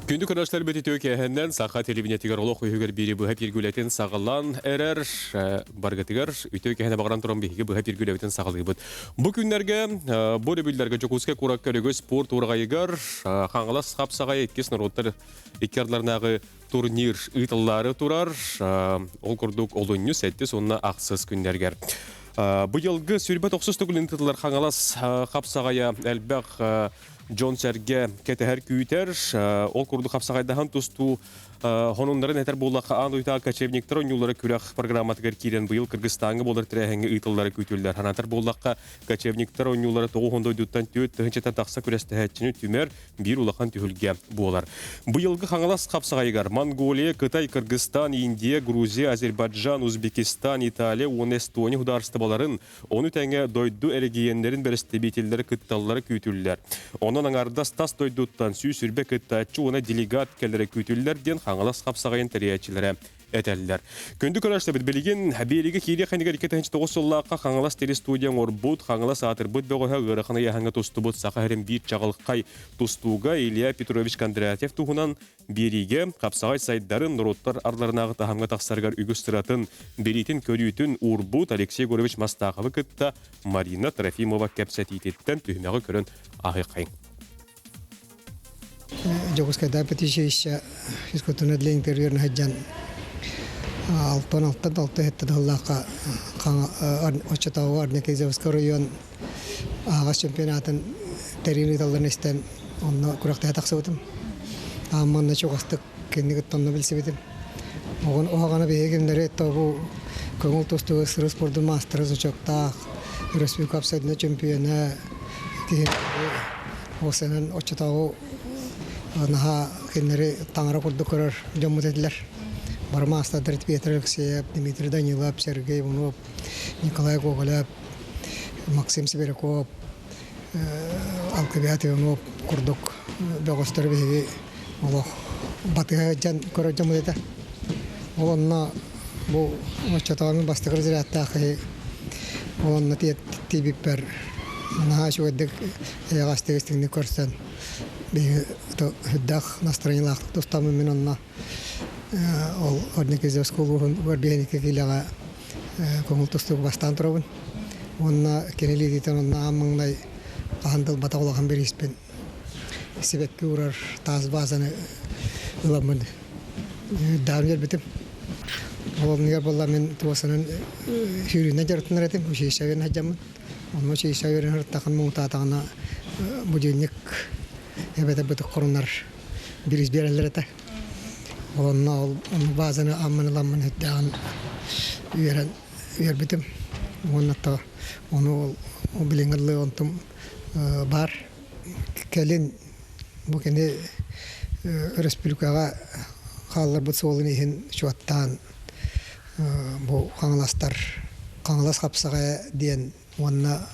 Күндү көрөөччүлэрбит үтүө киэһэннэн саха телевидениетигэр олох үһүгэр биири быһа пиргүлэтин саҕалаан эрэр баргытыгар үтүө киэһэни баҕаран туран биһиги быһа пиргүлэбитин саҕалыыбыт. Бу күннэргэ бу өрөбүллэргэ Дьокуускай куоракка өрөгөй спорт ураҕайыгар Хаҥалас хапсаҕай иккис норуоттар икки ардыларынааҕы турнир ыытыллаары турар. Ол курдук олунньу сэттис уонна ахсыс күннэргэр. Быйылгы 29 төгүлүн ыытыллар Хаҥалас хапсаҕайа элбэх дьон-сэргэ кэтэһэр күүтэр. Ол курдук хапсаҕайдаһан тустуу хонуннарын этэр буоллахха аан дойдутааҕы кочевниктар оонньуулара күрэх программатыгар киирэн быйыл Кыргызстаҥҥа буолар тэрээһиҥҥэ ыытыллара күүтүллэр. Санатар буоллахха, кочевниктар оонньуулара 90 дойдуттан 4 тыһыынчаттан тахса күрэстэһээччини түмэр биир улахан түһүлгэ буолар. Быйылгы Хаҥалас хапсаҕайыгар Монголия, Кытай, Кыргызстан, Индия, Грузия, Азербайджан, Узбекистан, Италия уонна Эстония судаарыстыбаларын Ону тэҥэ дойду эрэгийиэннэрин бэрэстэбиитэллэрэ кытталлара күүтүллэр. Онон аҥаардас тас дойдуттан 120 кыттааччы уонна делегат кэлэрэ күүтүллэр диэн Хаҥалас хапсаҕайын тэрийээччилэрэ этэллэр. Күндү көрөөччүлэрбит билигин биэриигэ киириэх иннигэр 2009 сыллаахха Хаҥалас телестудия оҥорбут, Хаҥалас аатырбыт бөҕөһө ыарахан ыйааһыҥҥа тустубут Саха сирин биир чаҕылхай тустууга Илья Петрович Кондратьев туһунан Биэриигэ хапсаҕай сайдарын, норуоттар арларынааҕы таһымҥа тахсарыгар үгүс сыратын, билиитин-көрүүтүн уурбут Алексей Егорович Мастаховы кытта Марина Трофимова кэпсэтиититтэн түһүмэҕи көрөн аһыаххайыҥ. Дьокуускайдааҕы педучилище физкультурнай отделение интервьюерын сылдьан алтан алтан алта иһиттэн сыллаахха оччотооҕу Арникизовскай оройуон аһаҕас чемпионатын тэрийэн ыыталларын истэн онно күрэхтэһэ тахсыбытым. Аан манна чугастык кинини кытта онно билсибитим. Оҕон уһаҕана биһиги кинилэри тобу көҥүл тустууга сыры спордун маастара значоктаах, республика абсолютно чемпиона киһи уосанан оччотооҕу наһаа кинилэри таҥара курдук көрөр дьоммут этилэр. Бары маастардар Петр Алексеев, Дмитрий Данилов, Сергей Иванов, Николай Гоголев, Максим Сибиряков, Алкивиад Иванов курдук бөҕөстөрү биһиги олох батыһа сылдьан көрөр дьоммут этэ. Ол онно бу оччотооҕу бастакы разрядтаах киһи ол онно тиийбиппэр наһаа үчүгэйдик эйэҕэстик истиҥник көрсөн биһиги сүрдээх настроениелаахтык тустаммын мин онно ол Ордникизовскай улууһун Горбиэникэ киилэҕэ көҥүл тустуук бастаан турабын. Уонна кини илиититтэн онно аан маҥнай хаһан да ылбатах улахан бирииспин сибэкки уурар таас баазаны ыламмын даан биэрбитим. Ол оннугар буолла мин туосанан сүүрүүнэн дьарыктанар этим, училищеҕа сылдьаммын. Онно училищеҕа үөрэнэ сырыттаххына муҥутаатаҕына будильник эбэтэр бытык хорунар бириис биэрэллэр этэ. Онно ол баазаны аммын ыламмын үрдээҕин үөрэн үөрбүтүм. Уонна то ону ол билиҥҥи дылы онтум баар. Кэлин бу кини өрөспүүбүлүкэҕэ хаалларбыт суолун иһин учуоттаан бу хаҥаластар Хаҥалас хапсаҕайа диэн Уонна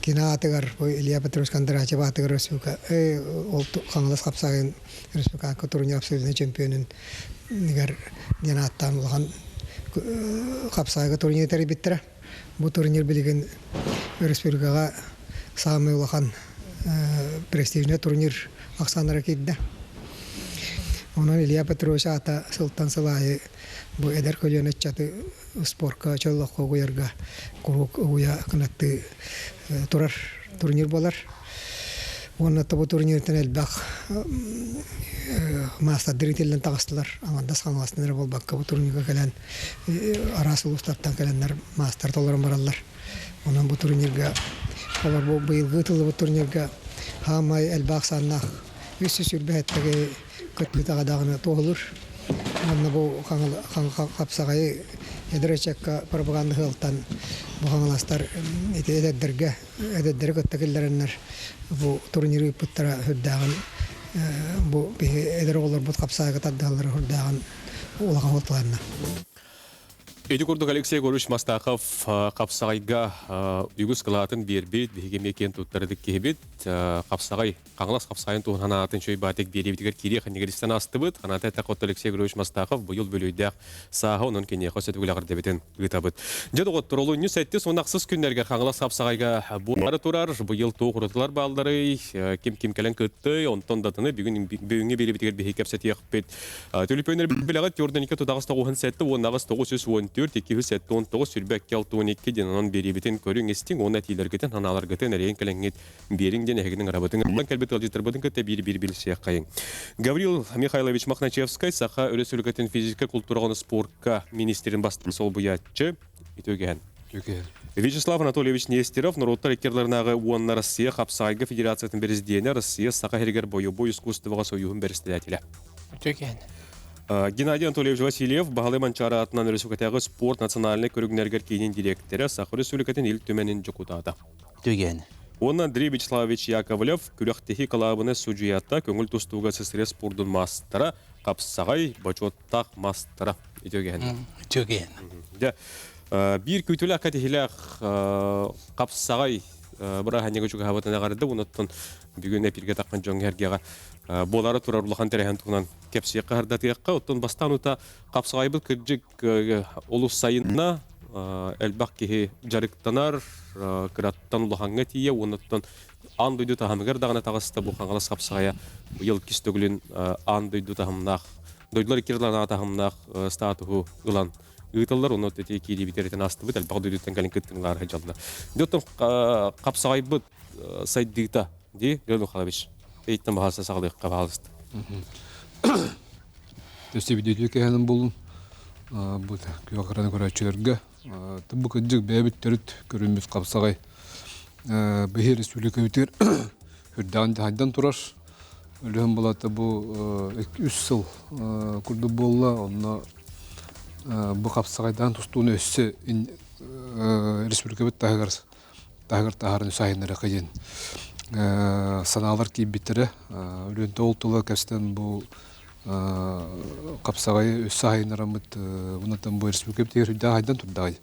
кини аатыгар, бу Илья Петрович Кондратьев аатыгар республика ол Хаҥалас хапсаҕайын республикаҕа турнир абсолютнай чемпионун диэн ааттаан улахан хапсаҕайга турнир тэрийбиттэрэ. Бу турнир билигин республикаҕа саамай улахан престижнэй турнир ахсааннара киирдэ. Онон Илья Петрович аата сылтан сыл аайы бу эдэр көлүөнэ ыччаты спорка чөл олоххо угуйарга куруук угуйа кынаттыы турар турнир буолар. Уонна бу турниртан элбэх маастардар итиллэн таҕыстылар. Аҥардас Хаҥаластан эрэ буолбакка бу турнирга кэлэн араас улуустартан кэлэннэр маастар толорон бараллар. Онон бу турнирга олор бу быйылгы ыытыллыбыт турнирга хаамай элбэх ахсааннаах 327 кыттыытаҕа даҕаны туоһулуур. Уонна бу хапсаҕайы эдэр ыччакка пропаганда сыалтан бу хаҥаластар ити эдэрдэргэ эдэрдэри кытта киллэрэннэр бу турниры ыыппыттара сүрдээҕин бу биһи эдэр оҕолорбут хапсаҕайга тардыһаллара сүрдээҕин улахан суолталанна. Ити курдук Алексей Егорович Мастахов хапсаҕайга үгүс кылаатын биэрбит, биһиги эмиэ киэн туттарыдык киһибит. Хапсаҕай, Хаҥалас хапсаҕайын туһунан аатын чөй баатык биэриибитигэр киириэх иннигэр астыбыт. Ханаата эттэххэ Алексей Егорович Мастахов быйыл бүлүйдээх сааһа онон киниэхэ сөтүгүлэҕирдэбитин ыытабыт. Дьэ доҕоттор, олунньу 76 күннэргэ Хаҥалас хапсаҕайга буолары турар. Быйыл туох уратылар баалларый, ким-ким кэлэн кыттый, онтон датыны бүгүн бүгүҥҥү биэриибитигэр биһиги кэпсэтиэхпит. Түлүпүөннэр билэҕит 42 тутаҕас тоҕуһун сэттэ уоннаҕыс 914 279 22 62 диэн онон биэриибитин көрүҥ истиҥ уонна этиилэргитин санааларгытын эрэйин кэлэҥҥит биэриҥ диэн эһигини ыҥырабытын кэлбит ыалдьыттарбытын кытта биир-биир билсиэххэйиҥ. Гаврил Михайлович Мохначевскай Саха Өрөспүүбүлүкэтин физическэй култуураҕа уонна спортка министрин бастакы солбуйааччы үтүөгэһэн. Вячеслав Анатольевич Нестеров норуоттар иккерларынааҕы уонна Россия хапсаҕайга федерациятын президенэ, Россия Саха сиригэр бойобуой искусствоҕа союһун бэрэссэдээтэлэ. Үтүөкээн. Геннадий Анатольевич Васильев Баһылай Манчаары аатынан Өрөспүүбүлүкэтээҕи спорт национальнай көрүҥнэригэр киинин дириэктэрэ, Саха Өрөспүүбүлүкэтин Ил Түмэнин дьокутаата. Үтүөкээн. Уонна Андрей Вячеславович Яковлев күрэхтэһии кылаабынай судьуйата, көҥүл тустууга СССР спордун маастара, хапсаҕай, бочуоттаах маастара. Үтүөкээн. Үтүөкээн. Дьэ, биир күүтүүлээх кэтиһилээх хапсаҕай бырааһынньыгы чугаһаабытын эҕэрдэ онуттан бүгүн эпиргэ таххан дьоҥҥо эргэҕэ буолары турар улахан тэрээһин туһунан кэпсиэххэ хардатыахха оттон бастаан ута хапсаҕайбыт кырдьык олус сайынна элбэх киһи дьарыктанар кыраттан улахаҥҥа тиийэ уоннаттан аан дойду таһымыгар даҕаны таҕыста бу Хаҥалас хапсаҕайа быйыл иккис төгүлүн аан дойду таһымнаах дойдулар икки таһымнаах статуһу ылан ыыталлар онно ити киириибит астыбыт элбэх дойдуттан кэлин кыттыҥлар сылдьаллар дьоттон хапсаҕайбыт сайдыыта дии Леон Михайлович эйиттэн баһаалыста саҕалыахха баһаалыста Төстүбүтүтү кэһэнин булун бу күөх экраны көрөөччүлэргэ бу кырдьык бэйэбит төрүт көрүммүт хапсаҕай биһи республикабытыгар үрдэҕин хайдан турар Өлөөн булата бу үс сыл курдук буолла онно бу хапсаҕайдаан тустууну өссө республикабыт таһыгар таһыгар таһааран сайыннарыахха диэн санаалар киирбиттэрэ. Өлүөнтэ ол тыла кэстэн бу хапсаҕайы өссө сайыннараммыт унатан бу республикабыт үрдээх айдан турдаҕай.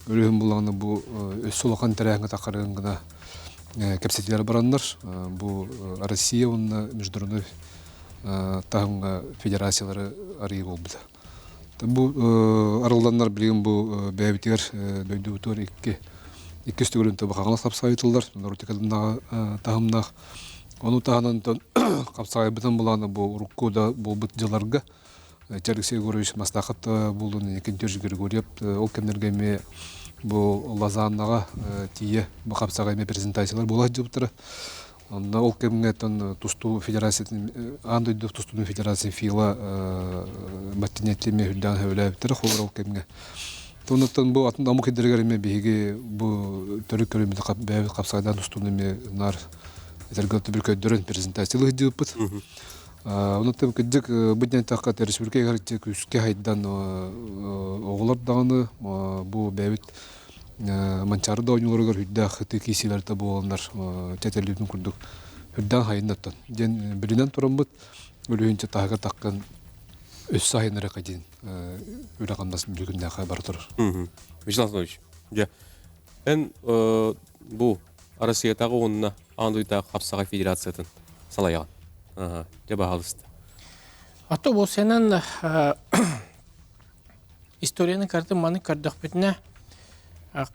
Өлүөн буллаҕына бу өссө улахан тэрээһиҥҥэ таххарыгын гына кэпсэтиилэр бараннар бу Россия уонна международный таһымҥа федерациялары арыйыы буолбута. Бу арылланнар билигин бу бэйэбитигэр дойдубутугар икки иккис төгүлүн Хаҥалас хапсаҕай ыытыллар таһымнаах. Ону таһынан хапсаҕайбытын булаана бу урукку да буолбут дьылларга Алексей Егорович Мастахов буоллун Никентьевич Григорьев ол кэмнэргэ эмиэ бу Лозаннаҕа тиийэ бу хапсаҕай эмиэ презентациялар буола сылдьыбыттара. Онно ол кэмҥэ тустуу федерациятын аан дойду тустуутун федерация ФИЛА Мартинетти эмиэ үрдээн сөбүлээбиттэрэ холобур ол кэмҥэ. Оннуттан бу атын омук сирдэригэр эмиэ биһиги бу төрүт көрүммүт бэйэбит хапсаҕайдаан тустууну эмиэ наар этэргэ түбүр көрдөрөн презентациялыы сылдьыбыппыт. Онуттан кырдьык бу диэн эттэххэ республика иһэр күүскэ хайдан оҕолор даҕаны бу бэйэбит Манчаары да оонньууларыгар үрдээх ытыы киисиилэртэ буоланнар тэтэллибитин курдук үрдээн хайыннаттан диэн билинэн тураммыт өлүһүнчэ таһыгар таххан өссө айыннарыахха диэн үлэ хамнас бүгүннээхэ бара турар. Вячеслав Анатольевич, дьэ, эн бу Россиятааҕы уонна аан дойдутааҕы хапсаҕай федерациятын салайаҕын. Дьэ, баһаалыста. А то бу сенен Историяны кырдым маны көрдөхпүтүнэ,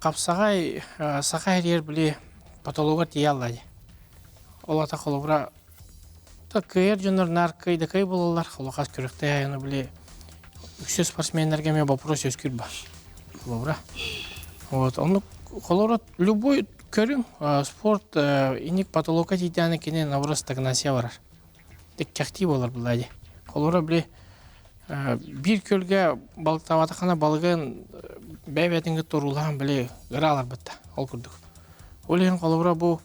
хапсаҕай саха иһигэр били потологар тиийэ алла дии. Ол ата холобура кыайар дьоннор наар кыайда кыай буолаллар, холохас күрэхтэһэ айаны били үксү спортсменнарга эмиэ вопрос үөскүүр ба. Холобура. Вот, оннук холобура любой көрүҥ спорт инник потолокка тиийдэҕинэ кини наоборот стагнация барар. Кэхтии буолар буолла дии. Холобура били биир күөлгэ балыктаабатаххына балыгын бэйэ-бэйэтин кытта уруулаһан били ырааларбыт да ол курдук. Ол иһин холобура бу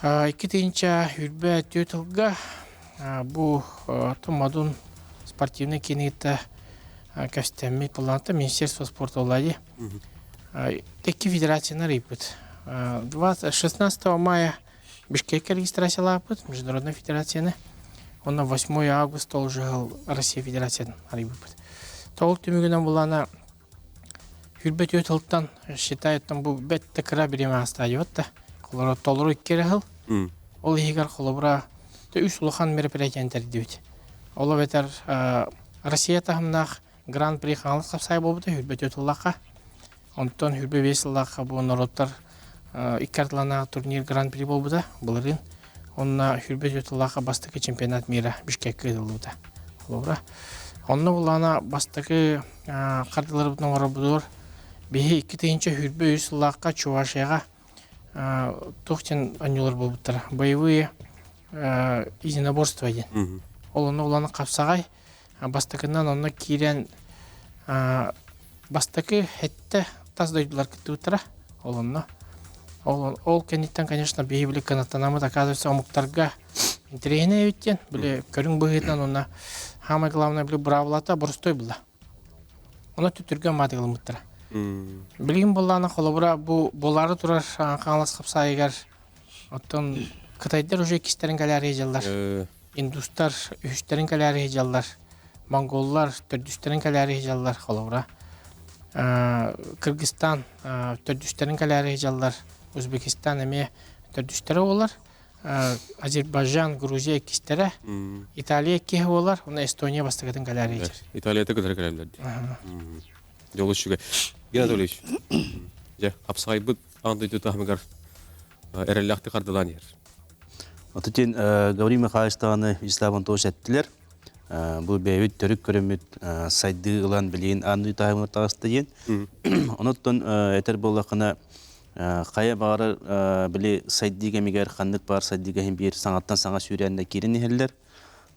2024 сылга бу Модун спортивный киини кытта кэстэммит былаанта Министерство спорта буолла дии. Икки федерацияны арыйбыт. 16 мая Бишкекке регистрациялаабыт Международная федерацияны. Онно 8 августа ол жыл Россия Федерациятын арыйбыппыт. Ол түмүгүнэн булана. Хүрбэ түөрт сылтан считай оттон бу бэт да кыра бириэмэ ааста диэбит да. Холобура толору икки эрэ сыл. Ол иһигэр холобура үс улахан мероприятиены тэрийдибит. Ол эбэтэр Россия таһымнаах Гран-при Хаҥалас хапсаайа буолбута хүрбэ түөрт сыллаахха. Онтон хүрбэ биэс сыллаахха бу норуоттар икки ардыларынааҕы турнир Гран-при буолбута былырыын. Онно хүрбэ түөрт сыллаахха бастакы чемпионат мира Бишкеккэ ыытыллыбыта. Холобура. Онно буллаҕына бастакы хардыыларбытын оҥорорбутугар биһи 2023 сыллаахха Чувашияҕа туох диэн оонньуулар буолбуттара. Боевые единоборства диэн. Ол онно улахан хапсаҕай Бастакынан онно киирэн бастакы сэттэ тас дойдулар кыттыбыттара. Ол онно. Ол, ол кэнниттэн, конечно, биһи били кынаттанаммыт, оказывается, омуктарга интэриэһинэй эбит диэн, били көрүҥ быһыытынан уонна самое главное, били быраабылата боростуой буолла. Онно түргэн маатыгылыммыттара. Билигин буоллаҕына, холобура, бу буолаары турар Хаҥалас хапсаайыгар оттон кытайдар уже иккистэрин кэлээри сылдьаллар. Индустар үһүстэрин кэлээри сылдьаллар, монголлар төрдүстэрин кэлээри сылдьаллар, холобура. Кыргызстан төрдүстэрин кэлээри сылдьаллар, Узбекистан эмиэ төрдүстэрэ буолар. Азербайджан, Грузия иккистэрэ, Италия иккиһэ буолар, уонна Эстония бастакытын кэлээри сылдьар. Италията кытары кэлэллэр дии. Дьолу үчүгэй. Геннадий Анатольевич, дьэ, хапсаҕайбыт аан дойду таһымыгар эрэллээхтик хардылаан иһэр. Отутин Гаврил Михайлович даҕаны Вячеслав Антонович эттилэр. Бу бэйэбит төрүт көрүммүт сайдыы ылан билигин аан дойду таһымыгар таҕыста диэн. Онуттан этэр буоллаххына хайа баҕарар били сайдыы кэмигэр ханнык баар сайдыыга иһин биир саҥаттан саҥа сүүрээннэр киирэн иһэллэр.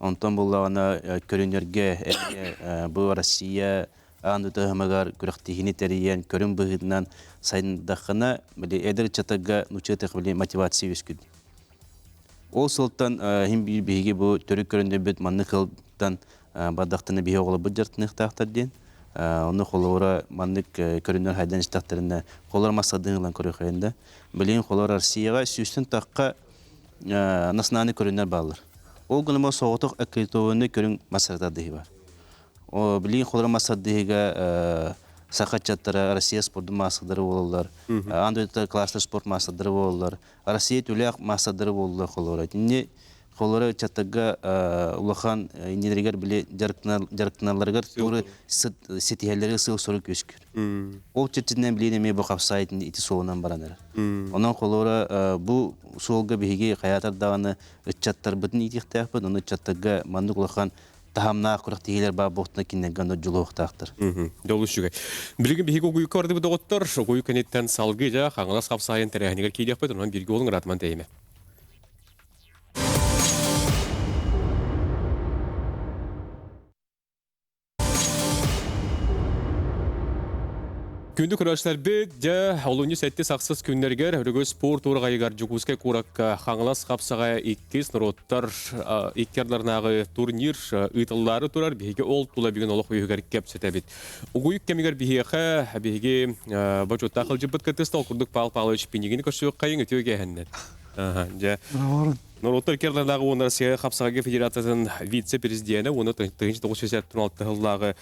Онтон буоллаҕына көрүнэргэ эмиэ бу Россия аан дойду таһымыгар күрэхтэһиини тэрийэн, көрүҥ быһыытынан сайындаххына, били эдэр ыччаттарга нуучча били мотивация үөскүүр. Ол сылтан иһин биир биһиги бу төрүт көрүннэрбит маннык сылтан бардахтарына биһи оҕолорбут дьарыктаныахтаахтар диэн. Ону холобура маннык көрүннэр хайдан истэхтэринэ холор массадын ылан көрүөххэйин да. Билигин холор Россияҕа сүүстэн тахха национальный көрүннэр бааллар. Ол гынан соҕотох аккредитованный көрүҥ массарата бар. Билигин холоро массардыһыга саха ыччаттара Россия спордун маастардара буолаллар, аан дойдута класстар спорт маастардара буолаллар, Россия түлээх маастардара буолаллар холоро. Итинни холоро ыччаттарга улахан иннилэригэр били дьарыктаналларыгар туору ситиһэллэригэр сыл-сорук үөскүүр. Ол чэрчитинэн билигин эмиэ бу хапсаай ити суолунан баран эрэр. Онон холоро бу суолга биһиги хайаатар даҕаны ыччаттарбытын иитиэхтээхпит, ону ыччаттарга маннык улахан таһымнаах күрэхтэһиилэр баар буолтуна кинилэргэ онно дьулуһуохтаахтар. Дьол үчүгэй. Билигин биһиги угуйукка бардыбыт доҕоттор, угуйук кэнниттэн салгыы дьэ Хаҥалас хапсаайын тэрээһинигэр киириэхпит, онон бииргэ буолуҥ ыраатыман тэйимэ. Күндү көрөөччүлэрбит, дьэ, олунньу сэттис ахсыс күннэригэр Өрөгөй спорт уораҕайыгар Дьокуускай куоракка Хаҥалас хапсаҕайа иккис норуоттар икки ардыларынааҕы турнир ыытыллаары турар. Биһиги ол тула бүгүн олох үөһүгэр кэпсэтэбит. Угуйук кэмигэр биһиэхэ биһиги бочуоттаах сылдьыбыт кыттыста ол курдук Павел Павлович Пинигини көрсүөххэйиҥ үтүө кээһэннэн. Дьэ, норуоттар икки ардыларынааҕы уонна Россия хапсаҕайга федерациятын вице-президенэ уонна 1976 сыллааҕы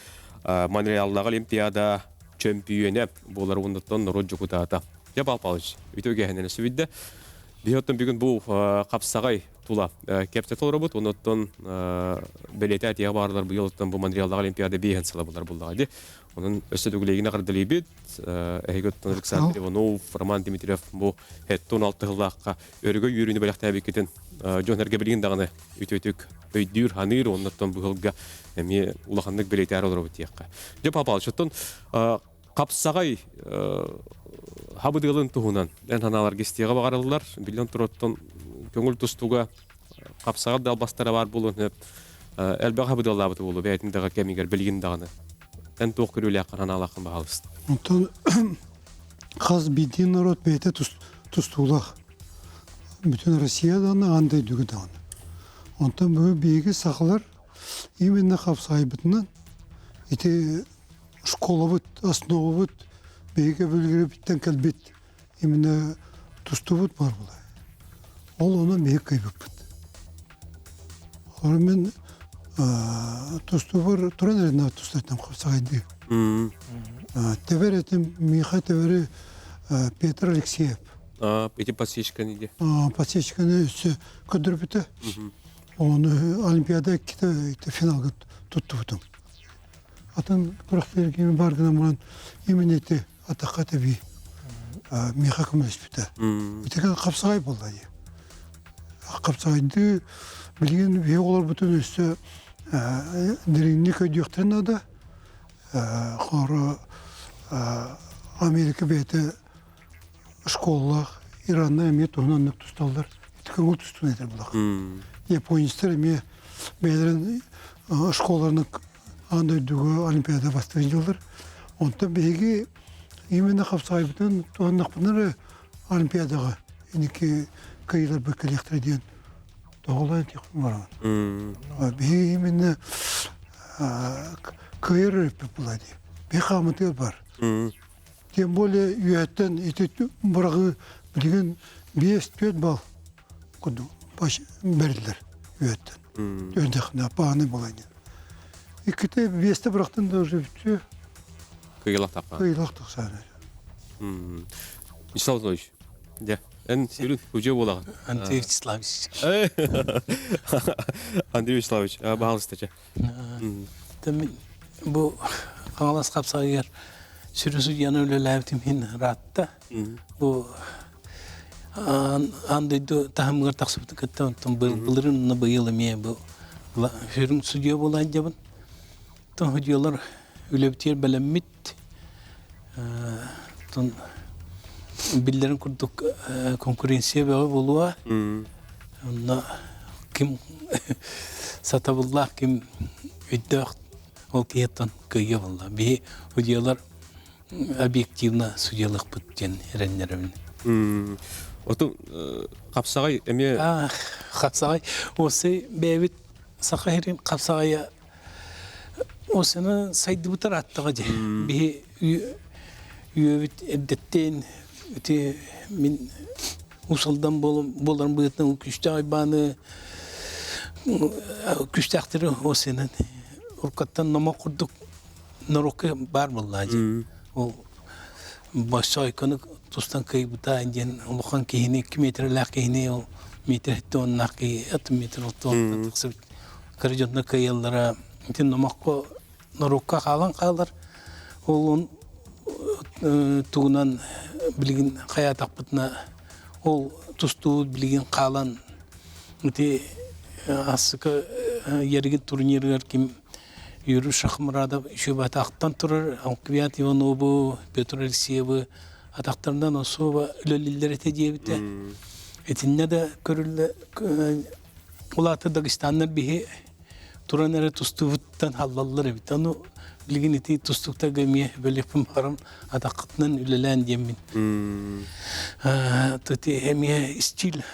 Монреаллааҕы Олимпиада чөмпүйүөнэ буолар уоннаттан норуот дьокутаата. Дьэ, Павел Павлович, үтүө кээһэннэн сүбүддэ. Биһи оттон бүгүн бу хапсаҕай тула кэпсэтэ олоробут. Онуттан бэлиэтэ этиэҕэ баарылар быйыл оттон бу Монреаллааҕы Олимпиада биэһин сыла булар буллаҕа дии. Онон өссө төгүлэйгин эҕэрдэлиибит. Эһиги оттон Александр Иванов, Роман Дмитриев бу хэттон алты сыллаахха өрөгөй үөрүүнү бэлэхтээбиккитин дьон эргэ билигин даҕаны үтүөтүк өйдүүр, ханыыр, оннуттан быһылга эмиэ улаханнык бэлиэтээр олоробут диэххэ. Дьэ, Павел оттон хапсаҕай хабыдыалын туһунан эн санааларга истиэҕэ баҕарыллар. Биллэн турар, көҥүл тустууга хапсаҕай да албастара баар буолуон сөп. Элбэх хабыдыаллаабыта буолуо бэйэтин даҕа кэмигэр билигин даҕаны. Эн туох көрүүлээххин санаалааххын баһаалыста. Онтон хас биирдии норуот бэйэтэ тустуулаах. Бүтүн Россия даҕаны, аан дойдуга даҕаны. Онтон бу биһиги сахалар именно хапсаайбытынан ити школабыт, основабыт биһиги өбүгэлэрбиттэн кэлбит именно тустубут бар буолар. Ол онон биһиги кыайбыппыт. Олор мен тустубар туран эрэ тустартан хапсаҕайдыы. Тэбэр этим Миха тэбэри Петр Алексеев. Эти подсечканы де. Подсечканы өссө көрдөрбүтэ. Оны Олимпиада иккитэ финалга туттубутум. Атын күрэхтэргэ бар гынан баран именно ити атахха тэбии миэхэ көмөлөспүтэ. Итигэ хапсаҕай буолла дии. Хапсаҕайдыы билигин биһиги оҕолорбутун өссө дириҥник өйдүөхтэрин наада. Хоро Америка бэйэтэ школалаах, Иранна эмиэ туһунан оннук тусталлар. Ити көҥүл тустууну этэр булах. Японецтар эмиэ бэйэлэрин школаларын аан дойдуга Олимпиада бастыыр дьыллар. Онтон биһиги именно хапсаҕайбытын туһаннахпытына эрэ Олимпиадаҕа инники кыайыыларбыт кэлиэхтэрэ диэн тоҕолоон этиэхпин барабын. Биһиги именно кыайар өрүппүт буолла дии. Биһи хаамытыгар бар. Тем более үөһэттэн ити быраҕыы билигин 5-4 балл курдук бэриллэр үөһэттэн. Үөдэхнэ пааны буолан. Икките биэстэ бырахтын да уже бүтүө. Кыйылах тахсан. Кыйылах тахсан. Вячеслав Анатольевич, дьэ, эн сүрүн удьуо буолаҕын. Андрей Вячеславович. Андрей Вячеславович, баһаалыста чэ. Бу Хаҥалас хапсаҕайыгар сүрүн судьуйаны үлэлээбитим иһин ыраатта. Бу аан дойду таһымыгар тахсыбыты кытта онтон былырыын уонна быйыл эмиэ бу сүрүн судьуйа буола сылдьабын. Оттон судьуйалар үлэбитигэр бэлэммит. Оттон биллэрин курдук конкуренция бөҕө буолуо. Онно ким сатабыллаах, ким өйдөөх ол киһиттэн кыайыа буолла. Биһи судьуйалар объективно судьялыахпыт диэн эрэннэрэбин. Оту хапсаҕай эмиэ Хапсаҕай осы бэйэбит саха сирин хапсаҕайа осыны сайдыбытар аттаҕа дии. Биһи үөбүт эрдэттэн ити мин усалдан буоларым быһыытынан күүстээх айбааны күүстээхтэри осынан уруккаттан номох курдук норуокка баар буоллаа дии. Ол Боссоойкону тустан кыайбыта диэн улахан киһини, 2 метрэлээх киһини ол метр тоннаах киһи, от метр тонна тахсыбыт кыра дьонно кыайаллара ити номоххо норуокка хаалан хаалар. Ол тугунан билигин хайаатахпытына ол тустуубут билигин хаалан ити ассыка Ярыгин турнирыгар ким Юрий Шахмурадов үчүгэй турар Алквиат Иванову, Петр Алексеевы атахтарынан особо үлэлииллэр этэ диэбитэ. Итиннэ да көрүллэ улаата Дагестаннар биһи туран эрэ тустубуттан халлаллар эбит. Ону билигин ити тустуктарга эмиэ бөлүөхпүн баҕарам атаххытынан үлэлээн диэммин. Тути эмиэ стиль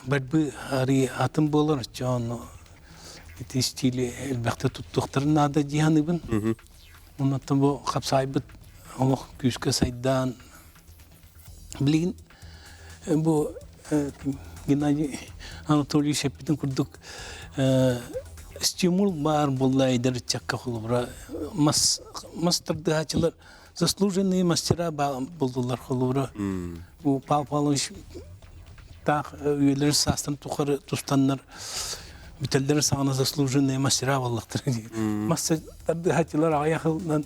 борьбы арыы атын буолар оччоҕо ити стили элбэхтэ туттуохтарын наада дии саныыбын. Оннуттан бу хапсаайбыт олох күүскэ сайдаан билигин бу Геннадий Анатольевич эппитин курдук стимул баар буолла эдэр ыччакка холобура мас мас тардыһааччылар заслуженные мастера булдулар холобура бу Павел Павлович таах үйэлэр саастан тухары тустаннар бүтэллэр саҕана заслуженные мастера буоллахтар мас тардыһааччылар аҕыйах ылынан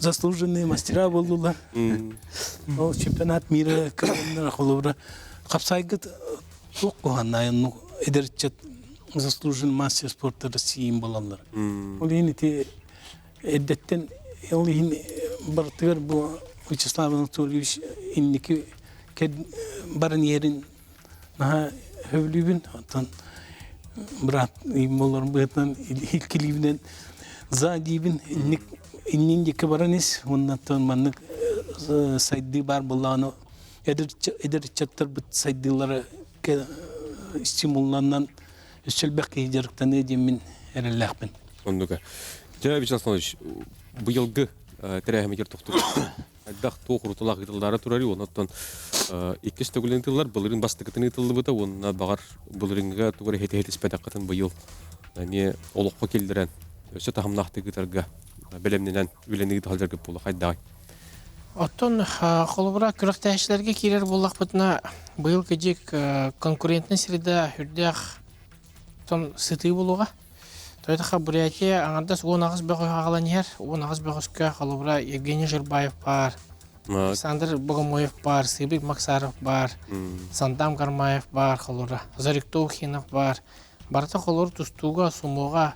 заслуженные мастера буоллулар ол чемпионат мира кыайаннар холобура хапсайгыт туох куһааннаайын эдэр ыччат заслуженный мастер спорта России буолаллар ол иһин ити Эрдэттэн ол иһин барытыгар бу Вячеслав Анатольевич инники баран иһэрин наһаа сөбүлүүбүн. Оттон брат буоларым быһыытынан илкилиибинэн за диибин инник иннин диэки баран ис уоннаттан маннык сайдыы баар буоллаҕына эдэр ыччаттарбыт сайдыылара стимулланан өссө элбэх киһи дьарыктаныа диэммин эрэллээхпин. Оннуга. Дьэ, Вячеслав Иванович, быйылгы тэрээһимигэр тохтуу. Хайдах туох урутулаах ыытыллаары турарый, онон иккис төгүлүн ыытыллар, былырыын бастакытын ыытыллыбыта уонна баҕар былырыыҥҥыга тугу эрэ иһитиспэтэххитин быйыл эмиэ олоххо киллэрэн өссө таһымнаахтык ыытарга бэлэмнэнэн үлэни ыыта сылдьаргыт буолуо хайдаҕый? Оттон холобура күрэхтэһээччилэргэ киирэр буоллахпытына, быйыл кыдьык конкурентный среда үрдээх тон сытыы буолуоҕа. Тойтаха Бурятия аҥардас 18 бөҕөһү аҕалан иһэр. 18 бөҕөскө холобура Евгений Жирбаев баар, Александр Богомоев баар, Сыбик Максаров баар, Сандам Гармаев баар холобура, Зариктоухинов баар. Барыта холобур тустууга, сумуоҕа,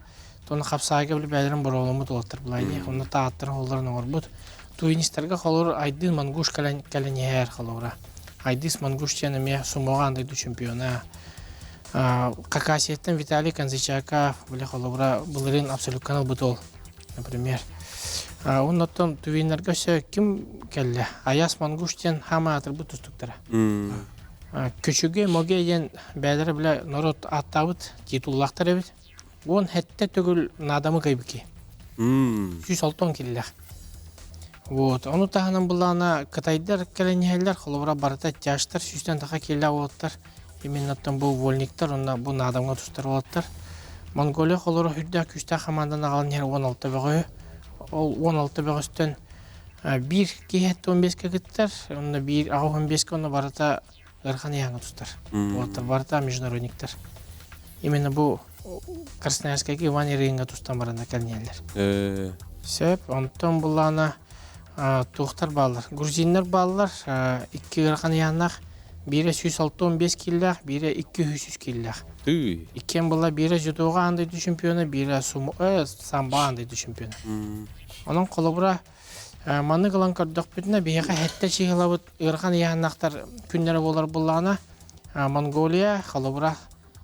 тон хапсаайга били бэйэлэрин боруоламмыт уолаттар былай Онно тааттарын холлорун оҥорбут. Туинистарга холобур Айдын Мангуш кэлэн кэлэн иһэр холобура. Айдыс Мангуш диэн эмиэ сумуоҕа аан дойду чемпиона. Хакасияттан Виталий Конзичаков, били холобура былырыын абсолютканы ылбыт ол, например. Оннуттан тувиннарга өссө ким кэллэ? Аяс Мангуш диэн хаама аатырбыт тустуктара. Көчүгэ Моге диэн бэйэлэрэ билэ норуот ааттаабыт титуллаахтар эбит. 17 төгүл наадамы кыайбыки. 106 киллэх. Вот. Ону таһынан былаана кытайдар кэлэн иһэллэр, холобура барыта тяжтар сүүстэн таха киилээх уолаттар именно бу вольниктар уонна бу наадамҥа тустар уолаттар. Монголия холоро үрдээх күүстээх хамаанданы аҕалан иһэр 16 бөҕөһү. Ол 16 бөҕөстөн биир киһи 15-ке кыттар, онно биир 85-ке онно барыта ыарахан ыйааҥҥа тустар. Уолаттар барыта международниктар. Именно бу Красноярскайга Иван Ирыҥҥа тустан баранна кэлниэллэр. Сөп, онтон буллаана туохтар бааллар? Грузиннар бааллар, икки ыарахан ыйааннаах, биирэ 165 киилээх, биирэ 200 киилээх. Иккиэн була биирэ дзюдоҕа аан дойду чемпиона, биирэ самбо аан дойду чемпиона. Онон холобура маннык ылан көрдөхпүтүнэ, биһиэхэ сэттэ чыыһылабыт ыарахан ыйааһыннаахтар күннэрэ буолар буоллаҕына, Монголия, холобура,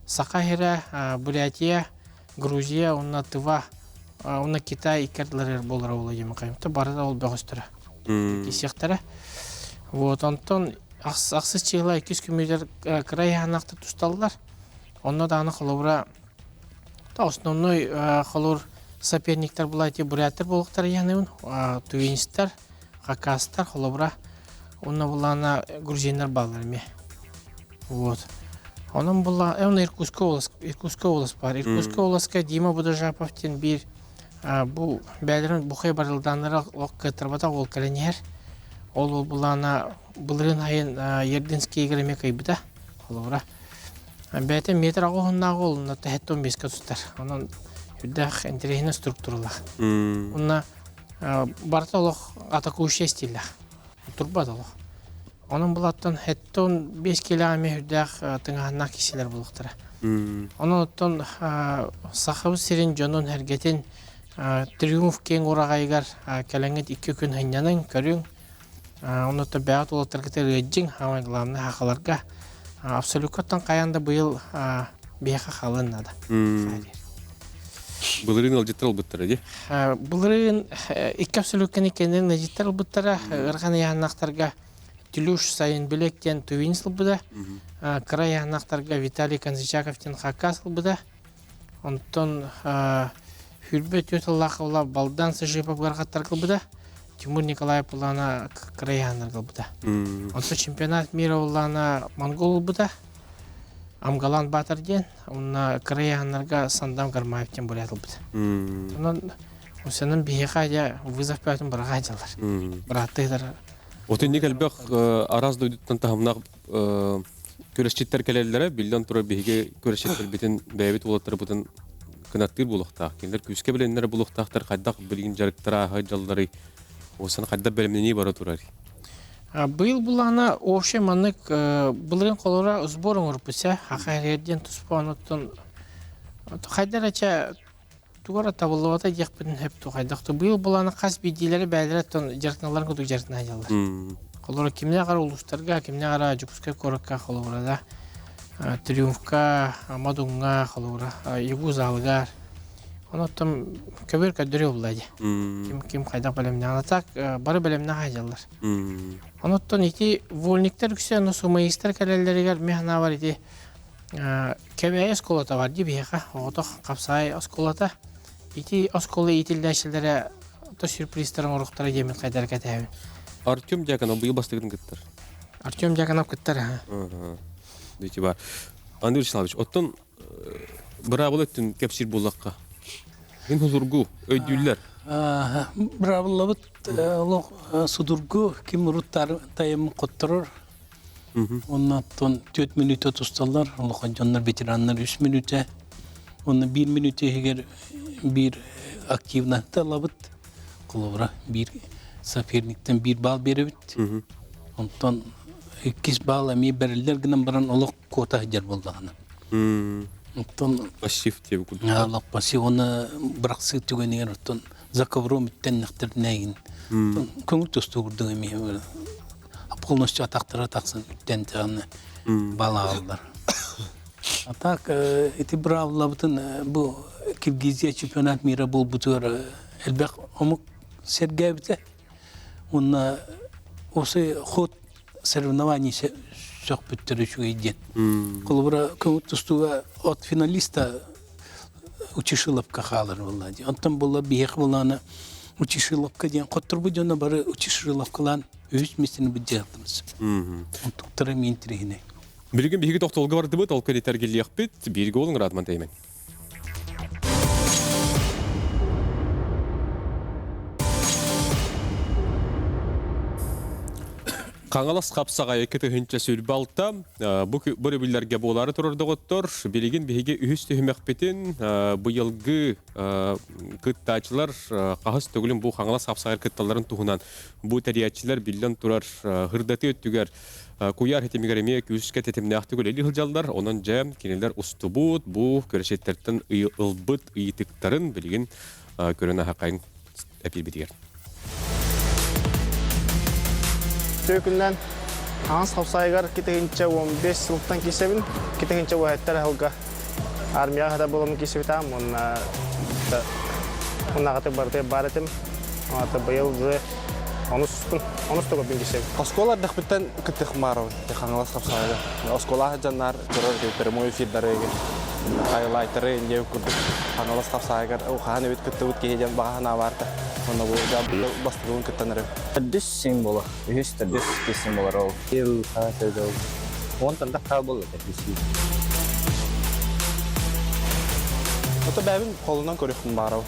Саха сирэ, Бурятия, Грузия уонна Тыва уонна Китай икки ардыларыгар буолара буолуо диэн хайымта барыта ол бөҕөстөрө киирсиэхтэрэ. Вот онтон ахсыс чыыла иккис күммүтэр кыра ыйааһыннаахтар тусталлар. Онно даҕаны холобура основной холур соперниктар булайти буряттар буолуохтара ыйааһыныбын тувинистар, хакастар холобура уонна булаана грузиннар бааллар эмиэ. Вот. Онон була, он Иркутская область, Иркутская область бар. Иркутская областка Дима Будажапов диэн биир бу бэйэлэрин бухай барылдааннара кыаттарбатах уол кэлэн иһэр. Ол ол булаана былырыын айын Ердинскийгэр эмиэ кыйбыта. Холобура. Бэйэтэ метр аҕыһыннааҕы ол онно тэһэттон беска тустар. Онон үрдээх интэриэһинэй структуралаах. Онно барыта олох атакующая стиллээх. Турбат олох. Онон булаттан хэттон 5 килэҕэ эмиэ үрдээх тыҥаһаннаах киселер булуохтара. Онон оттон Сахабыт сирин дьонун эргэтин Триумф киэҥ ураҕайыгар кэлэҥҥит икки күн сынньаныҥ, көрүҥ. Онно бэйэҕит уолаттаргытыгар ыалдьыҥ, самое главное хахаларга. Абсолюткаттан хайаан да быйыл биһиэхэ хаалыан наада. Былырыын ыалдьыттар ылбыттара дии. Былырыын икки абсолютканы кэннин ыалдьыттар ылбыттара. Ыарахан ыйааһыннаахтарга Тилюш Сайынбилек диэн тувинец ылбыта. Кыра ыйааһыннаахтарга Виталий Конзичаков диэн хакас ылбыта. Онтон Хүрбэ түөрт сыллаах ыла Балдан Сажипов ыарахаттарга ылбыта. Тимур Николаев былаана кыра ыйааһыннарга ылбыта. Онтон чемпионат мира былаана Монгол ылбыта. Амгалан Баатар диэн, уонна кыра ыйааһыннарга Сандам Гармаев диэн бурят ылбыт. Онон Усенын биһиэхэ дьэ вызов бөтүн быраҕа дьаллар. Бырааттыылар. Вот инник элбэх араас дойдуттан таһымнаах күрэсчиттэр кэлэллэрэ, биллэн турар биһиги күрэсчиттэрбитин бэйэбит уолаттарбытын кынаттыыр буолуохтаах. Кинилэр күүскэ билэннэр буолуохтаахтар, хайдах билигин дьарыктара ааһа дьалларый, уосан хайдах бэлэмнэнии бара турар. Быйыл булаана общий маннык былырыын холоро сбор оҥорбуса хаха диэн туспа онуттан хайдар ача тугара табыллыбата диэхпитин сөп ту хайдах ту быйыл булаана хас биирдиилэри бэйэлэрэ оттон дьарыктаналларын курдук дьарыктана дьаллар. Холоро кимнээх ара улуустарга, кимнээх ара Дьокуускай куоракка холобура да Триумфка, Модуҥҥа холобура Ягу залыгар Онон көбүөр көрдөрүү булла дии. Ким ким хайдах бэлэмнээх. Так бары бэлэмнээх сылдьаллар. Онуттан ити вольниктар үксэ ону сумаистар кэлэллэригэр мин санаабар ити Кэбээйи оскуолата бар дии биһиэхэ оҕотох хапсаай оскуолата. Ити оскуола иитиллээччилэрэ то сюрпризтар оҥоруохтара диэммин хайдара кэтэһэбин. Артем Дьяконов быйыл бастакытын кыттар. Артем Дьяконов кыттар, аха. Дити бар. Андрей Вячеславович, оттон быраабыла өттүн кэпсиир буоллахха. Хин хузургу өйдүүллэр. Быраабыллабыт олох судургу ким урут тайым хотторор. Оннан 4 мүнүүтэ тусталлар, улахан дьоннор ветераннар 3 мүнүүтэ. Онно 1 мүнүүтэ иһигэр биир активно талабыт. Холобура, биир соперниктен биир балл биэрэбит. Онтон иккис балл эмиэ бэриллэр гынан баран олох куота сылдьар буоллаҕына. Оттон пассив диэби курдук. Олох пассив уонна бырахсыы түгэнигэр оттон за ковром үттэннэхтэринээгин көҥүл тустуу курдук эмиэ полностью атахтара тахсан үттэн даҕаны балааллар. А так ити быраабылабытын бу Киргизия чемпионат мира буолбутугар элбэх омук сэргээбитэ. Уонна осы ход соревнований сөхпүттэр үчүгэй диэн. Холобура көҥүл тустууга от финалиста Учишиловка хаалар буолла дии. Онтон буолла биһиэхэ буоллаҕына Учишиловка диэн хотторбут дьоно бары Учишиловкалаан үһүс миэстэни былдьаһыктымыз. Онтуктара эмиэ интэриэһинэй. Билигин биһиги тохтолго бардыбыт, ол кэлитэргиллиэхпит, бииргэ олуҥ Радман Теймен. Хаҥалас хапсаҕайа 2 026 бу өрөбүллэргэ буолаары турар доҕоттор. Билигин биһиги үһүс түһүмэхпитин быйылгы кыттааччылар хаһыс төгүлүн бу Хаҥалас хапсаҕайар кытталларын туһунан бу тэрийээччилэр биллэн турар һырдатыы өттүгэр куйаар ситимигэр эмиэ күүскэ тэтимнээхтик үлэлии сылдьаллар. Онон дьэ кинилэр устубут бу күрэситтэртэн ылбыт ыйытыктарын билигин көрөн аһақайын эпиирбитигэр. Түөкүннэн Хаҥас хапсаайыгар 2015 сылтан киирсэбин. 2017 сылга армияҕа хата буоламмын киирсибитим уонна уоннаҕаты барыта баар этим. Ата быйыл уже онус онус төгүлбүн киирсэбин. Оскуола эрдэхпиттэн кыттыхмаарабын Хаҥалас хапсаайга. Оскуола дьоннар көрөр прямой эфирдары хайлайтары инде курдук Хаҥалас хапсаайгар хаһан эбит кыттыбыт киһи диэн баҕа санаа баарта. Онно бу бастыгын кыттанарым. Төрдүс символа. Үһүс төрдүс символар ол. Ил хаасыгыл. Онтон да хаал болла төрдүс. Ото бэбин холунан көрүхпүн баарабын.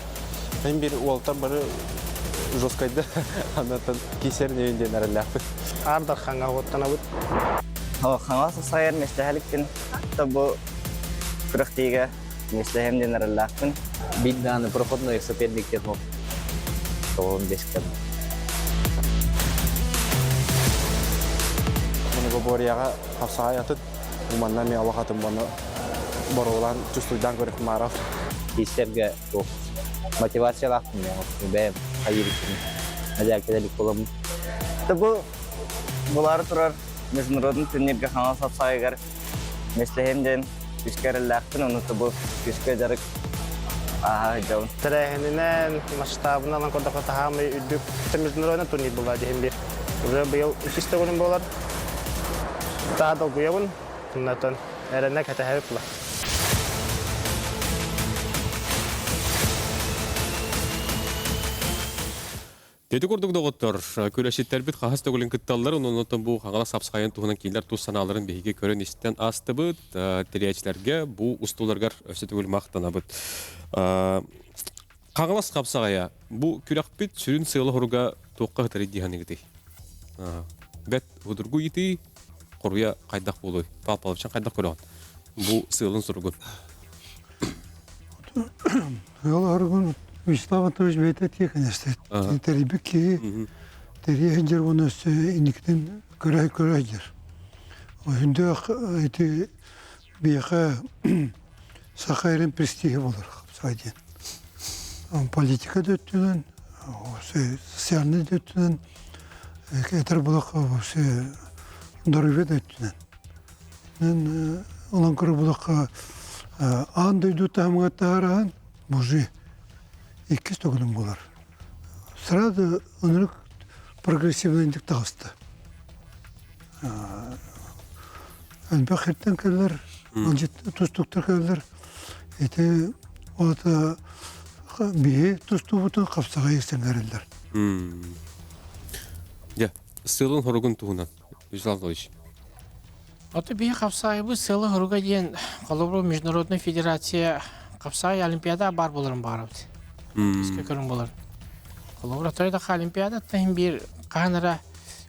Мен бир уолтар бары жесткайды анатан кисер небин диэн эрэллээхпин. Аар Дархаҥҥа уоттанабыт. Хаҥалас сайар миэстэһэликпин. Бу күрэхтиигэ миэстэһэм диэн эрэллээхпин. Биир даҕаны проходной соперник диэн суох. Тоҕуһун бэскэм. Многоборьеҕа хапсаҕай атын, манна эмиэ олох атын бону боруолаан чувствуйдаан көрүхмааров. Киирсэргэ туох мотивациялаахпын бэйэм хайыыбыттын ажааккелелик буоламмын. Бу булаары турар международный турнирга Хаҥалас хапсаҕайыгар миэстэһиэм диэн күүскэ эрэллээхпин, ону бу күүскэ дьарык ааһа сылдьабын. Тэрээһининэн, масштабынан көрдөххө таһаамай үрдүк международный турнир буолла диһин бир. Уже быйыл үсүс төгүлүн буолар. Таа долгуйабын, оннотон эрэнэ кэтэһэбит була. Ити курдук доҕоттор, күрэсчиттэрбит хаһыс төгүлүн кытталлар, онон бу Хаҥалас хапсаҕайын туһунан кинилэр тус санааларын биһиги көрөн истэн аастыбыт. Тэрийээччилэргэ бу устууларгар өссө төгүл махтанабыт. Хаҥалас хапсаҕайа бу күрэхпит сүрүн сыала-соруга туохха сытарый дии саныыгытый? Бэт судургу ыйытыы, хоруйа хайдах буолуой? Павел Павлович хайдах көрөҕүн? Бу сыалын-соругун. Ыал Вячеслав Анатольевич бэйэтэ этиэ конечно. Тэрийбит киһи тэрийэ сылдьар уонна өссө инникитин көрө сылдьар. Хүндүөх ити биһиэхэ саха эрин престиһи буолар хапсаҕай диэн. Политика да өттүнэн, социальный да өттүнэн, этэр булах здоровье да өттүнэн. Онон көрө булахха аан дойду таһымыгар таһараһан мужи иккис төгүлүн буолар. Сразу ынырык прогрессивный таҕыста. Элбэх хиртэн кэллэр, тустуктар кэллэр. Ити ота биһи тустуубутун хапсаҕай сэҥээрэллэр. Дьэ, сыалын хоругун туһунан, Вячеслав Анатольевич. Ото биһи хапсаайбыт сыала-соруга диэн, холобур, Международная федерация хапсаай олимпиада баар буоларын баҕарабыт. Күүскэ көрүҥ буолар. Холобура, тойдохха Олимпиадаттан иһин биир хаһан эрэ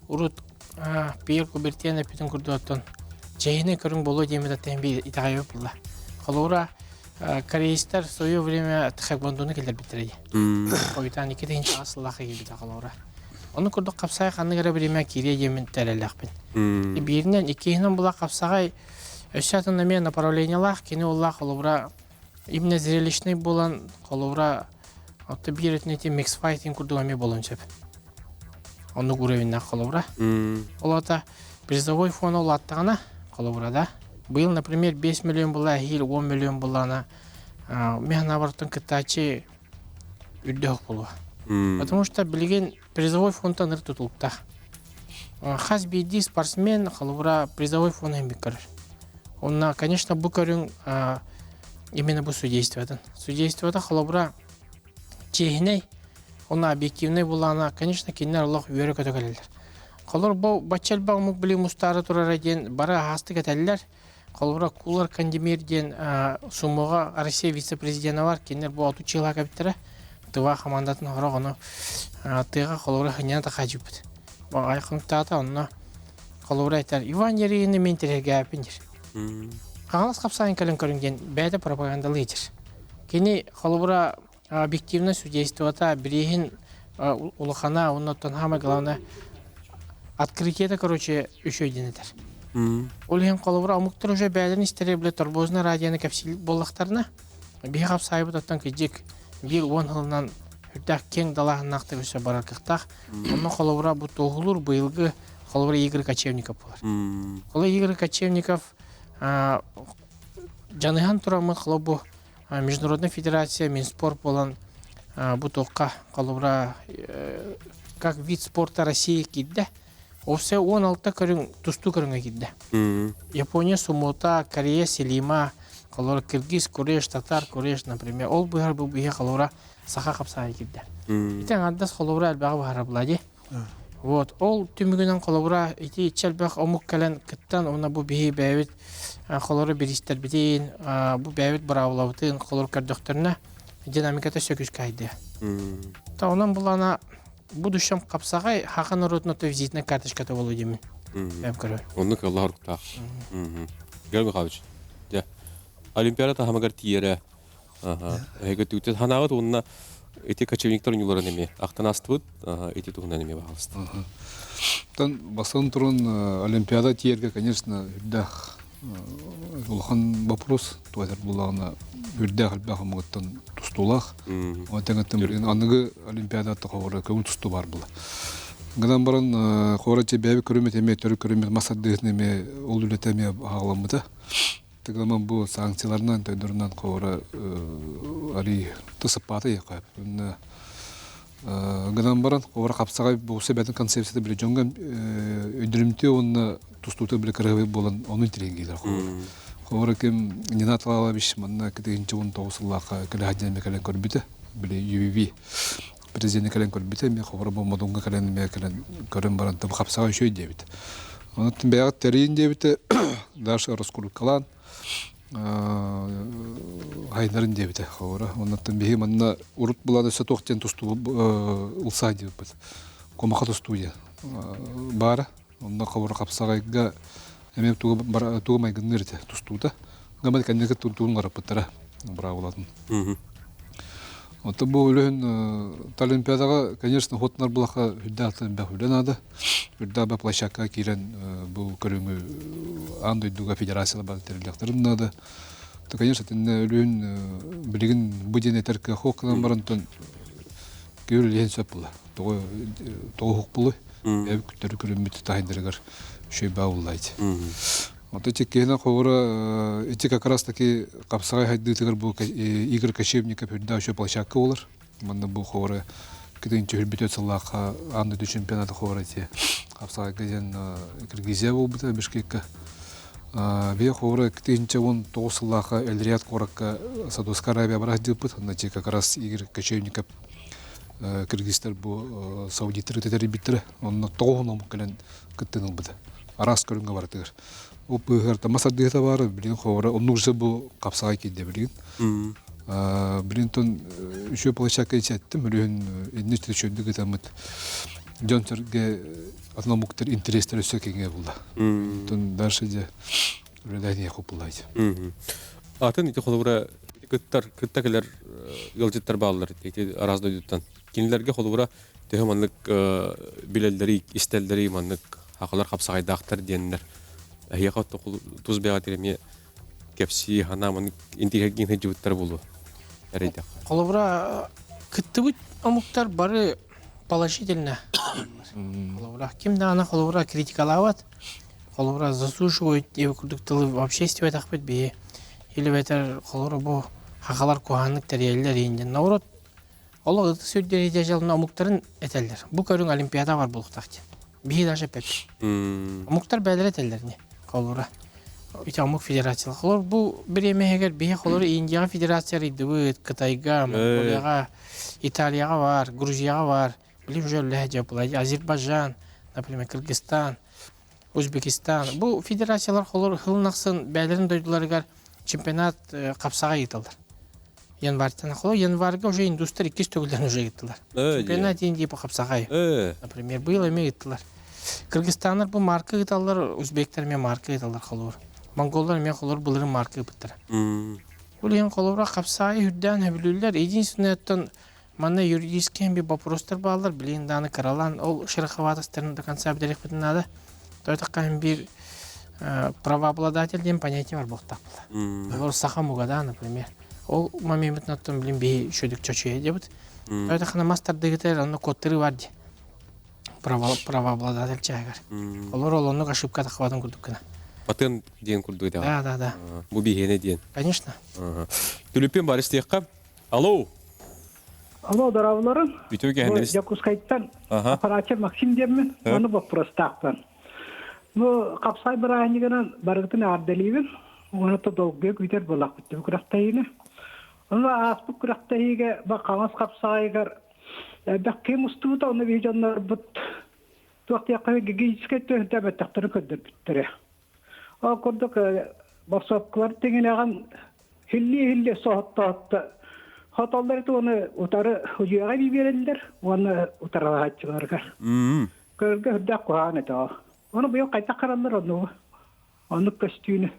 урут Пьер Кубертен эппитин курдук оттон чэһинэй көрүҥ буолуо диэммит аттан биир итэҕэйбит буолла. Холобура, корейстар в свое время тхэквондону киллэрбиттэрэ дии. Хойутаан 2008 сыллаах киирбитэ холобура. Ону курдук хапсаҕай ханнык эрэ бириэмэ киириэ диэммин тэрэллэхпин. Бииринэн, иккиһинэн була хапсаҕай өссө атын эмиэ направлениелаах, кини уоллаах холобура именно зрелищный буолан холобура отто биир өтүн ити миксфайтинг курдук эмиэ буолуон сөп. Оннук уровеннаах холобура. Ол ата призовой фона улааттаҕына холобура да. Быйыл, например, 5 миллион була, эһиил 10 миллион буллаҕына, мин санаабар кыттааччы үрдүөх буолуо. Потому что билигин призовой фондтан ыр тутулуктаах. Хас биирдии спортсмен холобура призовой фонд иһин көрөр. Онно, конечно, бу көрүҥ именно бу судействотын. Судействота холобура чиэһинэй, онно объективнай булаана, конечно, кинилэр олох үөрэ-көтө кэлэллэр. Холор бу бачча элбэх омук били мустаары турара диэн бары аһаастык этэллэр. Холобура, Кулар Кандемир диэн суммаҕа Россия вице-президенэ бар, кинилэр бу оту чыылаах эбиттэрэ. Тыва хамаандатын хорох ону тыаҕа холобура хынньана тахаачыппыт. Айхынтаата онно холобура этэр Иван Ярыгины мин тирэһгээппин диир. Хаҥалас хапсаайын кэлэн көрүҥ диэн бэйэтэ пропагандалыы дир. Кини холобура объективно судействота бирииһин улахана уонна оттон самое главное открытиета короче үчүгэй диэн этэр. Ол иһин холобура омуктар уже бэйэлэрин истэрэ билэ торбозно радионы кэпсиир буоллахтарына биһи хапсаайбыт оттон кыдьык биир уон сылынан үрдээх киэҥ далааһыннаахтык өссө барар кыахтаах. Онно холобура бу туоһулуур быйылгы холобура Игорь Кочевников буолар. Холобура Игорь Кочевников дьаныһан тураммыт холобу Международная федерация Минспорт буолан бу туохха холобура как вид спорта России киирдэ. Осе 16 көрүҥ тустуу көрүҥэ киирдэ. Япония сумота, Корея селима, холобура киргиз, куреш, татар, куреш, например. Ол быһар бу биһи холобура саха хапсаайы киирдэ. Ити аҥардас холобура элбэҕи быһара була дии. Вот ол түмүгүнэн холобура ити иччи элбэх омук кэлэн кыттан уонна бу биһи бэйэбит холору бириистэрбитин бу бэйэбит быраабылабытын холору көрдөхтөрүнэ динамиката сөкүскэ хайдыа. Та онон булана будущем хапсаҕай хаха норуотун визитная карточката болу диэмин. Эм көрөр. Оннук Аллах оруктаах. Георгий Михайлович, дьэ, Олимпиада таһымыгар тиийэрэ Эһиги түгтэн ханаабыт уонна ити кочевниктар ньуларын эмиэ ахтан астыбыт, ити туһунан эмиэ баҕаласта. Тан бастан туран Олимпиада тиэргэ, конечно, үрдээх улахан вопрос туотар буллаҕына үрдээх элбэх омугуттан тустуулаах. Оттон билигин аныгы Олимпиада тоховора көҥүл тустуу бар була. Гынан баран хора бэйэбит көрүммүт эмиэ төрүт көрүммүт мас ардыһытын эмиэ ол үлэтэ эмиэ аҕаламмыта. Тыгламан бу санкцияларынан төндөрүнэн хора ари тысыппаата яқап. Онна гынан баран хора хапсаҕай бу себетин концепцията биле дьоҥҥо өйдөрүмтүө уонна тустуута биле кырыһыбай буолан ону интириэһиргиилэр хора. Хора ким Нинат Лалович манна кытыгынчы 19 сыллаахха кэлэһадьан кэлэн көрбүтэ. Били UVB президенти кэлэн көрбүтэ эмиэ хоборо бу модуҥҥа кэлэн эмиэ кэлэн көрөн баран табы хапсаҕа үчүгэй диэбит. Онон бэйэҕит тэрийин диэбитэ дальше раскруталаан хайнарын диэбитэ хоборо. Оннуттан биһи манна урут булан өссө туох диэн тустуу ылсаа диэбиппит. Кумаха тустуу диэн баара. Онно хоборо хапсаҕайга эмиэ тугу майгынныыр этэ тустуута. Гаман кэнники тугун гараппыттара быраабылатын. Оттон бу үлэһин Олимпиадаҕа, конечно, хотунар булаха үрдээх элбэх үлэ наада. Үрдээх площадкаҕа киирэн бу көрүҥү аан дойдуга федерациялар бары тэриллиэхтэрин наада. То, конечно, итиннэ үлүһүн билигин бу диэн этэр кыах гынан баран күүр үлэһин сөп була. Тоҕо тоҕо уһук булуй. Эб күттөрү көрүммүт таһайдарыгар шөйбаа буллайт. Ото чеккиһинэ ховура ити как раз таки хапсаҕай хайдыытыгар бу Игорь Кочевников үрдээх үчүгэй площадка буолар. Манна бу ховура кытынчы хүрбүтүөт сыллаахха аан дойду чемпионата ховура ити хапсаҕайга диэн Киргизия буолбута Бишкекка. Бие ховура 2019 сыллаахха Эль-Рияд куоракка Саудовская Аравия барах дьыппыт. Онно как раз Игорь Кочевников киргизтэр бу саудиттары тэрийбиттэрэ. Онно тоҕуһун омук кэлэн кыттыын ылбыта. Араас көрүҥҥэ барытыгар. Ол быыһыгар мас ардыыта баар, билигин ховора оннук же бу хапсаҕай киирдэ билигин. Билин тон үчүгэй площадка ичэттим, үрүһүн инни үчүгдүк ытаммыт дьон сэргэ атын омуктар интерестер өссө кэҥээ булла. Тон дальше дьэ үлэлээн иһэ хоппулаайт. Атын ити холобура кыттар кытта кэлэр ыалдьыттар бааллар ити араас дойдуттан. Кинилэргэ холобура төһө маннык билэллэри, истэллэри маннык хахалар хапсаҕайдаахтар диэннэр эһиэхэ тус бэйэҕитигэр эмиэ кэпсии санаа маннык интириэһиргиин сылдьыбыттара буолуо эрэйдэххэ. Холобура кыттыбыт омуктар бары положительно. Холобура ким даҕаны холобура критикалаабат, холобура заслуживает диэбит курдук тылы вообще истибэтэхпит биһи. Или бэтэр холобура бу хахалар куһааннык тэрийэллэр иин Наоборот, Ол ытыс үрдүнэн дьалына омуктарын этэллэр. Бу көрүҥ Олимпиада бар буолуохтаах диэн. Биһи даже эппэппит. Омуктар бэйэлэрэ этэллэр ини. Холобура. Ити омук федерациялар. Холор бу бириэмэһигэр биһи холор Индияҕа федерация арыйдыбыт, Кытайга, Монголияҕа, Италияҕа бар, Грузияҕа бар. Билим уже үлэһэ дьэ Азербайджан, например, Кыргызстан, Узбекистан. Бу федерациялар холор хылын ахсын бэйэлэрин дойдуларыгар чемпионат хапсаҕай ыыталлар. Январьтан холо январьга уже индустар иккис төгүллэрин уже ыыттылар. Чемпионат Индии по хапсаҕай. Например, быйыл эмиэ ыыттылар. Кыргызстаннар бу марка ыыталлар, узбектар эмиэ марка ыыталлар холобур. Монголлар эмиэ холобур былырын марка ыыппыттара. Ол иһин холобура хапсаҕай үрдээн хөбүлүүллэр. Единственное, оттон Манна юридический би вопростар бааллар, билигин дааны кыралаан ол шероховатостарын до конца бүтэриэхпитин наада. Тойтохха биир правообладатель диэн понятие бар буолтаах була. Олор саха муга да, например. Ол моментын оттон билин биһи шөдүк чочуя дебит. Тойтоххана мас тардыгытар онно кодтары бар ди. Правообладатель чаагар. Олор ол оннук ошибка тахабатын курдук гына. Патент диэн курдук Да, да, да. Бу биһиэнэ диэн. Конечно. Түлүппүн бар истиэххэ. Алло. Алло, дорооболорун. Үтүө кэһэннэрис. Дьокуускайтан аппаратчы Максим диэммин, ону боппуруостаахпын. Бу хапсай бырааһынньыгынан барыгытын эҕэрдэлиибин. Уонна то долгуйа күүтэр буоллахпыт бу күрэхтэһиини. Ону ааспыт күрэхтэһиигэ ба хаҥас хапсаайыгар элбэх киһи мустубута, ону биһи дьоннорбут туох диэххэ гигиеническэй төһүнтэ бэттахтарын көрдөрбүттэрэ. Ол курдук босуопкалар тиҥилэҕин хиллии-хиллии соһотто-соһотто хотоллор ити уону утары удьуоҕа биэрэллэр уонна утарылаһааччыларыгар. Көрөргө үрдээх куһаҕан этэ ол. Ону быйыл хайдах хараллар оннугу? Оннук көстүүнү.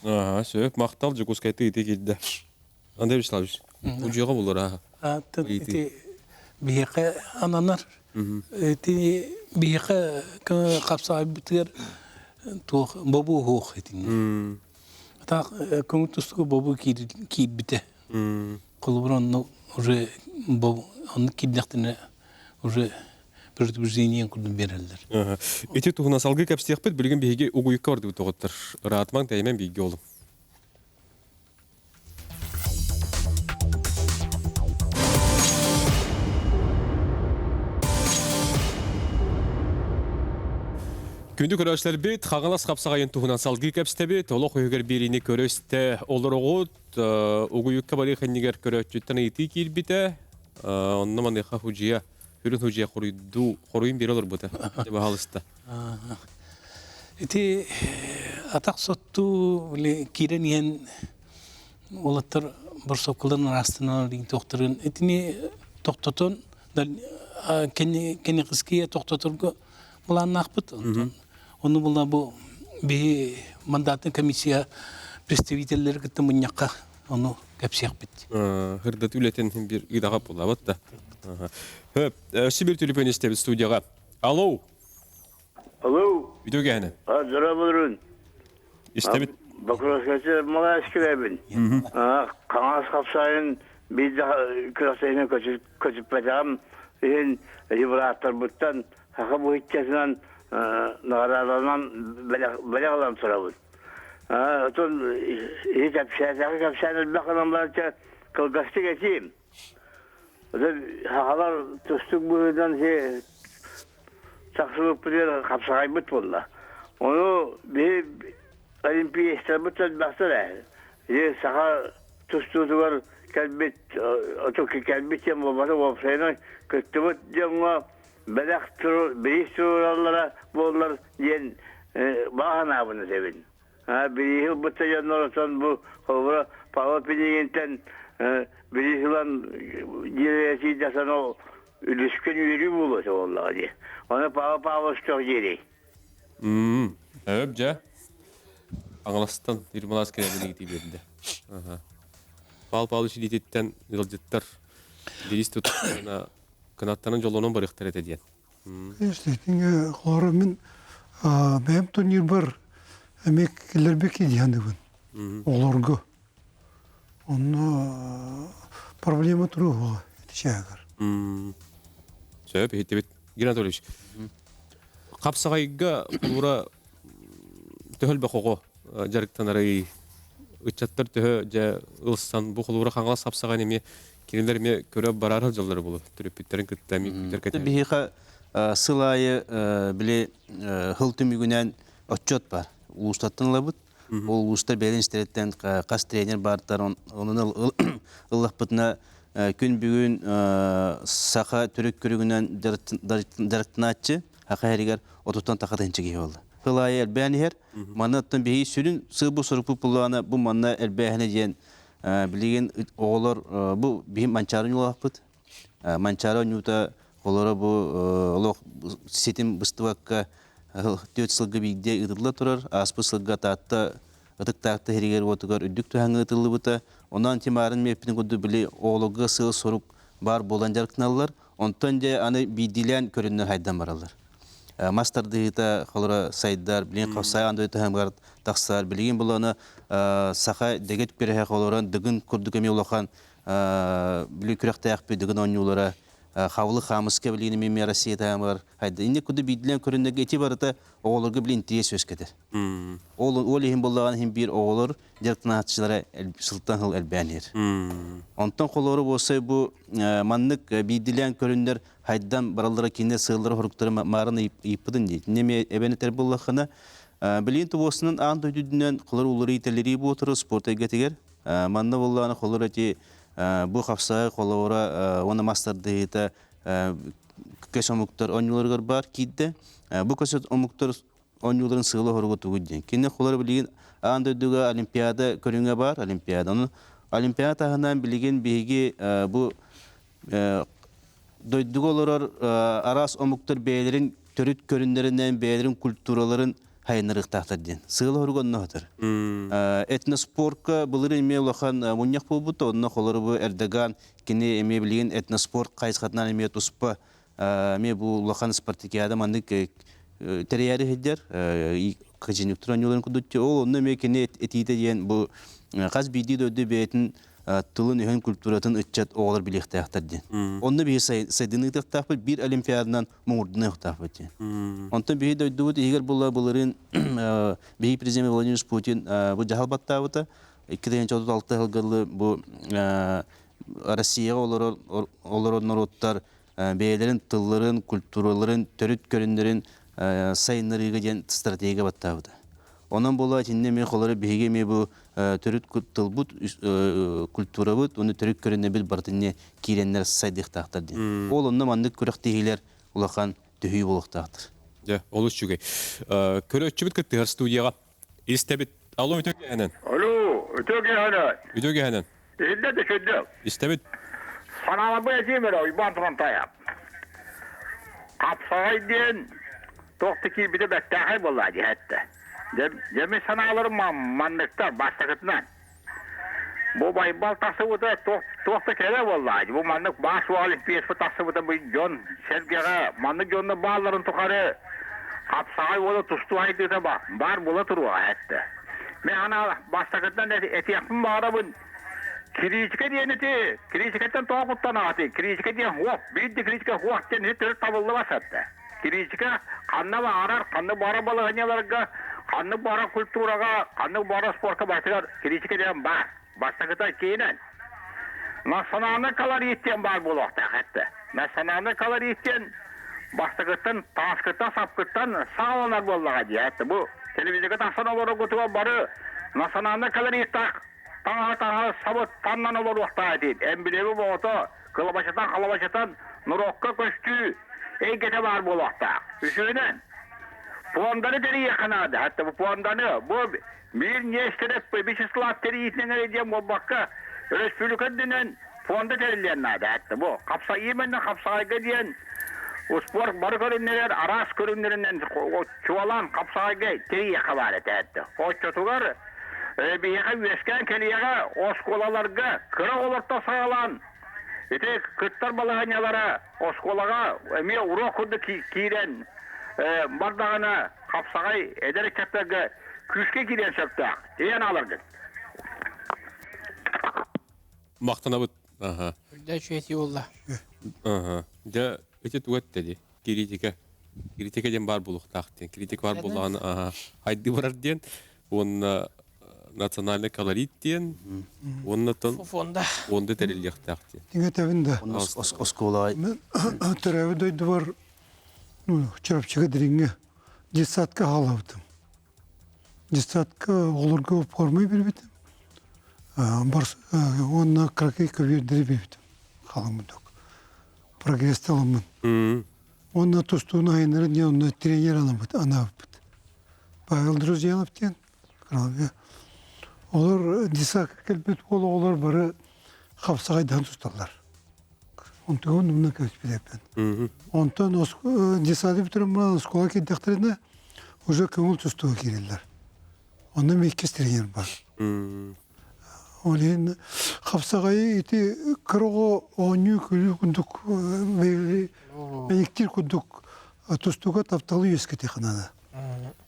Ага, сөп, махтал Дьокуускайты ити киирдэ. Андрей Вячеславович, удьуоҕа булар ааха. Ити биһиэхэ ананар. Ити биһиэхэ хапсаайбытыгар туох бобуу уһуох итиннэ. Атаах көҥүл тустууга бобуу киирбитэ. Холобур онно уже онно киирдэхтинэ уже предупреждение курдук биэрэллэр. Ити туһунан салгыы кэпсиэхпит. Билигин биһиги угуйукка бардыбыт доҕоттор. Ыраатымаҥ тэйимэн бииргэ олум. Күндү көрөөччүлэрбит, Хаҥалас хапсаҕайын туһунан салгыы кэпсэтэбит. Олох үһүгэр биэриини көрө-истэ олороҕут. Угуйукка барыах иннигэр көрөөччүттэн ыйытыы киирбитэ. Онно маныаха Худья, Үрүн Худья хоруйдуу, хоруйун биэрэ олорбута. Дьэ, баһаалыста. Ити атах соттуу киирэн иһэн уолаттар борсуоккаларын араастынан туохтарын итини тохтотон кэнэҕискийэ тохтоторго былааннаахпыт. Ону була бу биһи мандатын комиссия представителлери кытта мунньахха ону кэпсиэхпит. Хырдат үлэтин бир ыйдаҕа булабыт да. Хөп, өссө бир түлүпүөн истэбит студияға. Алло. Алло. Үтүө кэһэни. Здравствуйте. Истэбит. Бокуроскачы маласкилэбин. Хаҥас хапсайын биир күрэхтэһиини көтүппэтэҕим иһин бырааттарбыттан саха быһыччатынан наҕараадаланан бэлэх ылан турабын. Отон иһи кэпсээтэҕи кэпсээн элбэх гынан баранча кылгастык этиим. Сахалар тустук быһыынан тахсыбыппытыгар хапсаҕайбыт буолла. Ону биһи олимпиецтарбыт элбэхтэр ээ. Ити саха тустуутугар кэлбит, кэлбит диэн буолбата, уопсайынан кыттыбыт дьоҥҥо бэлэх бириис туруораллара буоллар диэн баҕа санаабын этэбин. Бирииһи ылбыт дьоннор отон бу холобура Павел Пинигинтэн Бириис ылан дьиэлэрэ сиидасан ол үлүскэн үөрүү буолуо этэ буоллаҕа дии. Ону Павел Павлович туох диирий? Өп дьэ. Аҥаластан Ирмалаас кэлэбин иитии биэрдэ. Павел Павлович илиититтэн ыалдьыттар бириис туттарына кынаттанан дьоллонон барыахтар этэ диэн. Итингэ холоро мин бэйэм турнирбар эмиэ киллэрбит киһи Оҕолорго. Онно проблема туруоһуга ити чаагар. Сөп, иһиттибит. Геннадий Анатольевич, хапсаҕайга холуура төһө элбэх оҕо дьарыктанарый? Ыччаттар төһө дьэ ылсан бу холуура Хаҥалас хапсаҕайын эмиэ кинилэр эмиэ көрө бараар сылдьаллара буолуо төрөппүттэрин кытта эмиэ күүтэр кэтэһэр. Биһиэхэ сыл аайы били сыл түмүгүнэн отчет бар. Улуустартан ылабыт. Ол улуустар бэйэлэрин истэриттэн хас тренер баартар онон ыллахпытына күн бүгүн саха төрүт көрүҥүнэн дьарыктанааччы саха иһэригэр отуттан таха тыһыынча киһи буолла. Сыл аайы элбээн иһэр. Манна оттон биһиги сүрүн сыыбы сорукпут буллаҕына бу манна элбээһинэ диэн билигин оҕолор бу биһи Манчаары ньуулаахпыт. Манчаары оонньуута холоро бу олох ситим быстыбакка түөрт сылга биирдэ ыытылла турар. Ааспыт сылга Таатта Ытык Таатта иһигэр-уотугар үрдүк түһэҥҥэ ыытыллыбыта. Онон Тимарын миэппитин курдук били оҕолорго сыал-сорук баар буолан дьарыктаналлар. Онтон дьэ аны биирдиилээн көрүннэр хайдан бараллар. Мас тардыһыыта холоро сайдар, билигин хапсаай андой таһымыгар тахсар. Билигин буланы саха дэгит күрэһэ холорон дыгын курдук эмиэ улахан били күрэхтээхпит дыгын оонньуулара хабылы хаамыска билигин эмиэ Россия таһымыгар хайда. Инник курдук биирдилээн көрүннэргэ ити барыта оҕолорго билин интэриэс үөскэтэр. Ол ол иһин буоллаҕына иһин биир оҕолор дьарыктанааччылара сылтан сыл элбээн иһэр. Онтон холоору буолсай бу маннык биирдилээн көрүннэр хайдан бараллара кинилэр сыаллара-соруктара маарын ыйыппытын дии. Итиннэ эмиэ эбэн этэр буоллаххына, билигин тубуосунан аан дойду үрдүнэн холор уларыы тэлэрии буотуру спорт эйгэтигэр манна буоллаҕына холор эти бу хапсаҕай холобура уонна мас тардыһыыта көс омуктар оонньууларыгар баар киирдэ. Бу көс омуктар оонньууларын сыала-соруга тугуй диэн. Кини холор билигин аан дойдуга Олимпиада көрүҥэ баар, Олимпиада. Ону Олимпиада таһынан билигин биһиги бу дойдуга олорор араас омуктар бэйэлэрин төрүт көрүннэринэн, бэйэлэрин культураларын хайыннарыахтаахтар диэн. Сыала-соруга онно сытар. Этноспорка былыр эмиэ улахан мунньах буолбута, онно холору бу Эрдоган кини эмиэ билигин этноспорт хайысхатынан эмиэ туспа эмиэ бу улахан спартакиада маннык тэрийээри сылдьар кыдьынньыктар оонньууларын курдук ол онно эмиэ кини этиитэ диэн бу хас биирдии дойду бэйэтин тылын-өһүн культуратын ыччат оҕолор билиэхтээхтэр диэн. Онно биһи сайдыыны ыытыахтаахпыт, биир олимпиаданан муҥурдуныахтаахпыт диэн. Онтон биһи дойдубут иһигэр була былырыын биһи президент Владимир Путин бу дьаһал баттаабыта. 2036 сылга бу Россияҕа олорор олорор норуоттар бэйэлэрин тылларын, культураларын, төрүт көрүннэрин сайыннарыыга диэн стратегия баттаабыта. Онон буола итиннэ эмиэ холоро биһиги эмиэ бу төрүт тылбыт, культурабыт, уонна төрүт көрүннэрбит барытын киирэннэр сайдыахтаахтар диэн. Ол онно маннык күрэхтэһиилэр улахан төһүү буолуохтаахтар. Дьэ, олус үчүгэй. Көрөөччүбүт кыттыһар студияҕа истэбит. Алло, үтүө киэһэнэн. Алло, үтүө киэһэнэн. Үтүө киэһэнэн. Иһиллэ да сүрдүк. Истэбит. Санааларбын этиим эрэ, Уйбаан Турантаев. Хапсаҕай диэн туох да киирбитэ бэртээхэй буолла дии эттэ. Дьэ, мин санааларым манныктар бастакытынан. Бу Байбал тахсыбыта туох да кэрэ буолла. Бу маннык баас суох олимпиецпыт тахсыбыта бу дьон сэргэҕэ маннык дьоннор баалларын тухары хапсаҕай уола тустуу айдыыта баар буола туруоҕа эттэ. Мен ана бастакытынан этиэхпин баҕарабын Кириитикэ диэн ити кириитикэттэн тоҕо куттанаҕытый? Кириитикэ диэн хуох, биир да кириитикэ хуох диэн ити төрүт табыллыбат этэ. Кириитикэ ханна баҕарар, ханнык баҕарар балаһыанньаларга, ханнык баҕарар культураҕа, ханнык баҕарар спорка барытыгар кириитикэ диэн баар. Бастакыта иккиһинэн, национальный колорит диэн баар буолуохтаах этэ. Национальный колорит диэн бастакыттан тааскыттан сапкыттан саҕаланар буоллаҕа дии этэ. Бу телевизорга тахсан олороргутугар бары национальный колориттаах таҥаһа-таҥаһа сабыт таннан олоруохтаах этит. Эмблема оҕото кылабачытан-халабачытан норуокка көстүү эйгэтэ баар буолуохтаах. Үсүһүнэн, пуонданы тэрийиэххэ наада. Хатта бу пуонданы бу биир Нестерев Вячеслав тэрийиитинэн эрэ диэн буолбакка, Өрөспүүбүлүкэ үрдүнэн фонда тэриллиэн наада этэ. Бу хапсайыы хапсаҕайга диэн успуорт бары көрүҥнэригэр араас көрүҥнэринэн чуолаан хапсаҕайга тэрийиэххэ баар этэ этэ. Оччотугар биһиэхэ үөскээн кэлиэҕэ оскуолаларга кыра оҕолортон саҕалаан ити кыттар балаһыанньалара оскуолаҕа эмиэ уруок курдук киирэн бардаҕына хапсаҕай эдэр ыччаттарга күүскэ киириэн сөптөөх. Ийэн ааларгын. Махтанабыт. Аха. Үрдэ үчүгэй буолла. Аха. Дьэ, ити тугу эттэди? Критика. Критика диэн баар буолуохтаах диэн. Критика баар буоллаҕына, аха, хайды барар диэн. Уонна национальный колорит диэн. Уонна тон фонда. Фонда тэриллиэхтээх диэн. Тиҥэтэбин да. Оскуола. Мен төрөөбүт дойдубар Чурапчыга Дириҥҥэ детсадка хаалабытым. Детсадка оҕолорго форма биэрбитим. Уонна кыракый көбүөрдэри биэрбитим. Халаммыток. Прогресс аламмын. Уонна тустууну айаннары диэн онно тренер анаабыппыт. Павел Друзьянов диэн. Олор детсадка кэлбит уол оҕолор бары хапсаҕайдаһан тусталлар. Онтугун умна кэбиспит Онтон детсады бүтэрэн баран оскуола киирдэхтэринэ уже көҥүл тустууга киирэллэр. Онно эмиэ иккис тренер бар. Ол иһин хапсаҕайы ити кыра оҕо оонньуу күлүү курдук мэниктиир курдук тустууга тапталы үөскэтиэххэ наада.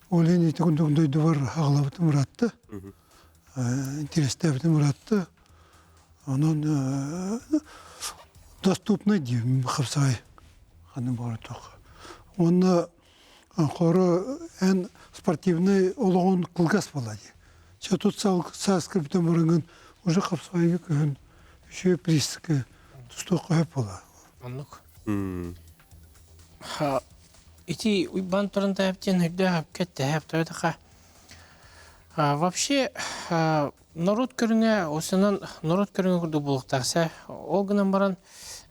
Ол иһин ити курдук дойдубар аҕалабытым ыраатта, интэриэстээбитим ыраатта. Онон доступный диибин хапсаҕай ханна баҕарар туохха. Уонна хоро эн спортивнай олоҕун кылгас буолла дии. Чэ тут саас кырбытан бараҥҥын уже хапсаҕайга көһөн үчүгэй приискэ тустуохха сөп буолла. Оннук. Ити Уйбаан Турантаев диэн өйдөөх өпкө эттэһэ тойтаха. Вообще Норуот көрүҥэ осынан норуот көрүҥэ курдук буолуохтаах сэ. Ол гынан баран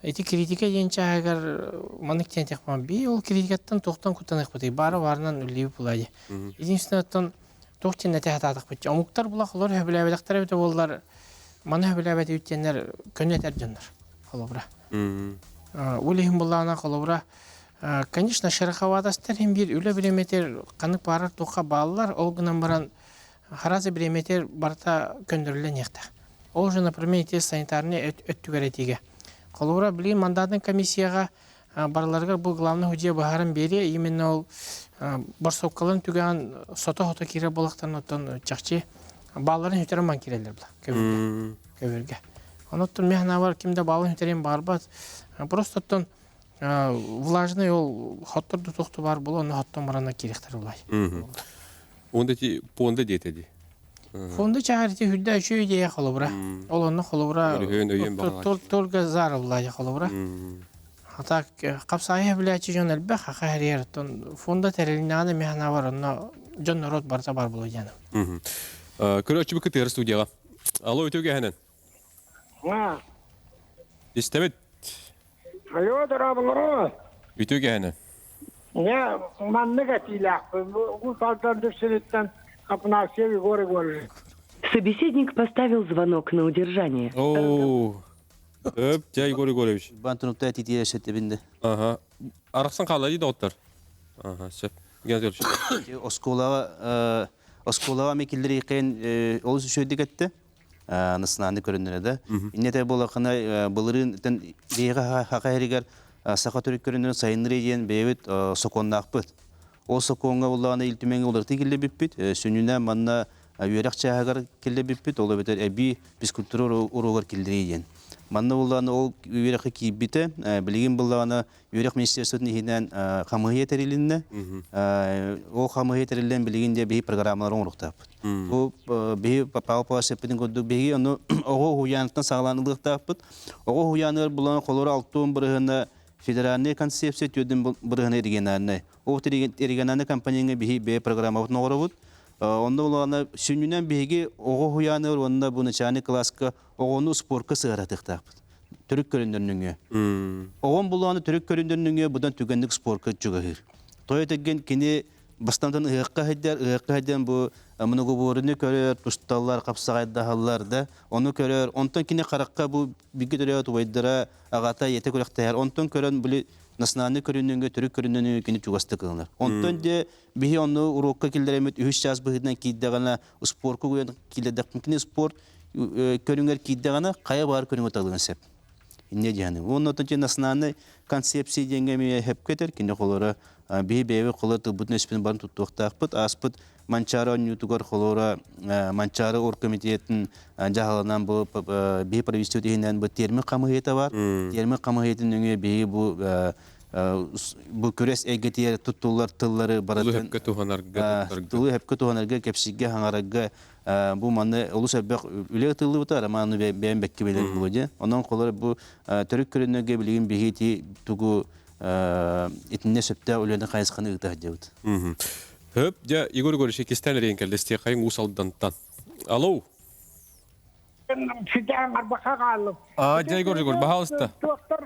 ити критика диэн чааһыгар маннык диэн этиэхпин бии ол критикаттан туохтан куттаныахпытый баара баарынан үллүүбүт буолаа дии. Единственное туох диэн этэ сатаатахпыт омуктар булах олор сөбүлээбэтэхтэрэ эбитэ буоллар маны сөбүлээбэт эбит диэннэр көнө этэр дьоннор холобура. Ол иһин буллаҕына холобура конечно шероховатостар иһин биир үлэ бириэмэтигэр ханнык баарар туохха бааллар ол гынан баран Араас бириэмэтигэр барыта көннөрүллэн иһиэхтээх. Ол уже, например, ити санитарнай өттүгэр этиигэ. Холобура, билигин мандатный комиссияҕа барыларыгар бу главный судья быһааран биэриэ, именно ол борсуоккаларын түгэҕин сото-сото киирэр буолахтарын оттон чахчы баалларын сүтэрэн бан киирэллэр була көбүргэ. Көбүргэ. Онон мен санаабар ким да баалын сүтэриэн баҕарбат. Просто оттон влажный ол хотторду тохту бар була, онно хоттон барана киириэхтэр булай. Онда ити фонда диэтэ дии. Фонда чаарити хүрдэ үчүгэй идея холобура. Ол онно холобура только зарыллая холобура. А так хапсаайы билээччи дьон элбэх хаха хэрийэр оттон фонда тэрилиннэҕинэ эмиэ санаабар онно дьон норуот барыта бар буолуо диэн. Көрөөччү кытыар студияҕа. Алло, үтүө кэһэнэн. Истэбит. Алло, дорооболоро. Үтүө кэһэнэн. Я маннык этиилээхпин. Бу Алдан сириттэн Афанасьев Егор Егорович. Собеседник поставил звонок на удержание. Оо. Өп, дьэ, Егор Егорович. Бан тунукта этитиэ сетебинде. Ага. Арахсан хаалла дии доҕоттор. Ага, сөп. Геннадий Оскуолаҕа оскуолаҕа ми киллэриэххин олус үчүгэйдик этте. Национальный көрүннэрэ да. Иннэтэ буолахына былырыын биһиэхэ хаха иһигэр саха төрүт көрүннэрин сайыннарыы диэн бэйэбит сокуоннаахпыт. Ол сокуоҥҥа буллаҕына Ил Түмэҥҥэ уларытыы киллэрбиппит. Сүнньүнэн манна үөрэх чааһыгар киллэрбиппит, ол эбэтэр эбии физкультура уруогар киллэрии диэн. Манна буллаҕына ол үөрэххэ киирбитэ, билигин буллаҕына үөрэх министерствотын иһинэн хамыыһыйа тэрилиннэ. Ол хамыыһыйа тэриллэн билигин дьэ биһи программалары оҥоруохтаахпыт. Бу биһи Павел Павлович эппитин курдук биһиги ону оҕо уһуйааныттан саҕалаан ылыахтаахпыт. Оҕо уһуйааныгар булан холоро 60 бырыһыана федеральнай концепция 4 бырыһыана региональнай. Ол региональнай компанияҥа биһи бэйэ программабытын оҥоробут. Онно булаҕына сүнньүнэн биһиги оҕо уһуйааныгар уонна бу начальный кылааска оҕону спорка сыһыаратыахтаахпыт. Төрүт көрүннөрнүҥүө. Оҕом булааны төрүт көрүннөрнүҥүө будан түгэнник спорка чугаһыыр. Той этэрген кини бастантан ыһыахха сылдьар, ыһыахха сылдьан бу Многоборьены көрөр, тусталлар, хапсаҕайдаһаллар да, ону көрөр. Онтон кини харахха бу бигэ төрөөт убайдара, аҕата, ийэтэ күрэхтэһэр. Онтон көрөн били национальный көрүнүҥҥэ, төрүт көрүнүнү кини чугастык ылынар. Онтон де биһи ону уруокка киллэреммит үһүс чаас быһыытынан киирдэҕинэ, спорка угуйан киллэрдэхпин кини спорт көрүҥэр киирдэҕинэ, хайа баар көрүҥэ талыан сөп. Инньэ диэни. Уонна оттон национальный концепция диэҥҥэ эмиэ сөпкө этэр. Кини холоро биһи бэйэбит холоро тылбытын өспүтүн барын туттуохтаахпыт. Ааспыт Манчаары оонньуутугар холоро Манчаары оргкомитетын дьаһалынан бу биһи правительство иһинэн бу термин хамыһыйата бар. Термин хамыһыйатын нөҥүө биһи бу бу күрэс эйгэтигэр туттуллар тыллары барытын тылы сөпкө туһанарга тылы сөпкө туһанарга кэпсииргэ хаҥарарга бу манна олус элбэх үлэ ытыллыбыта романы бэйэм бэккэ билэр буолуо дьэ онон холор бу төрүт көрүннэргэ билигин биһиги тугу итиннэ сөптөөх үлэни хайысханы ыыта сылдьабыт. Хөп, дьэ, Егор Егорович иккистээн эрийэн кэллэ истиэххэйиҥ Уус Алдантан. Алло. Ситэн арбаха хааллым. А, дьэ, Егор Егор, баһаалыста. Туохтар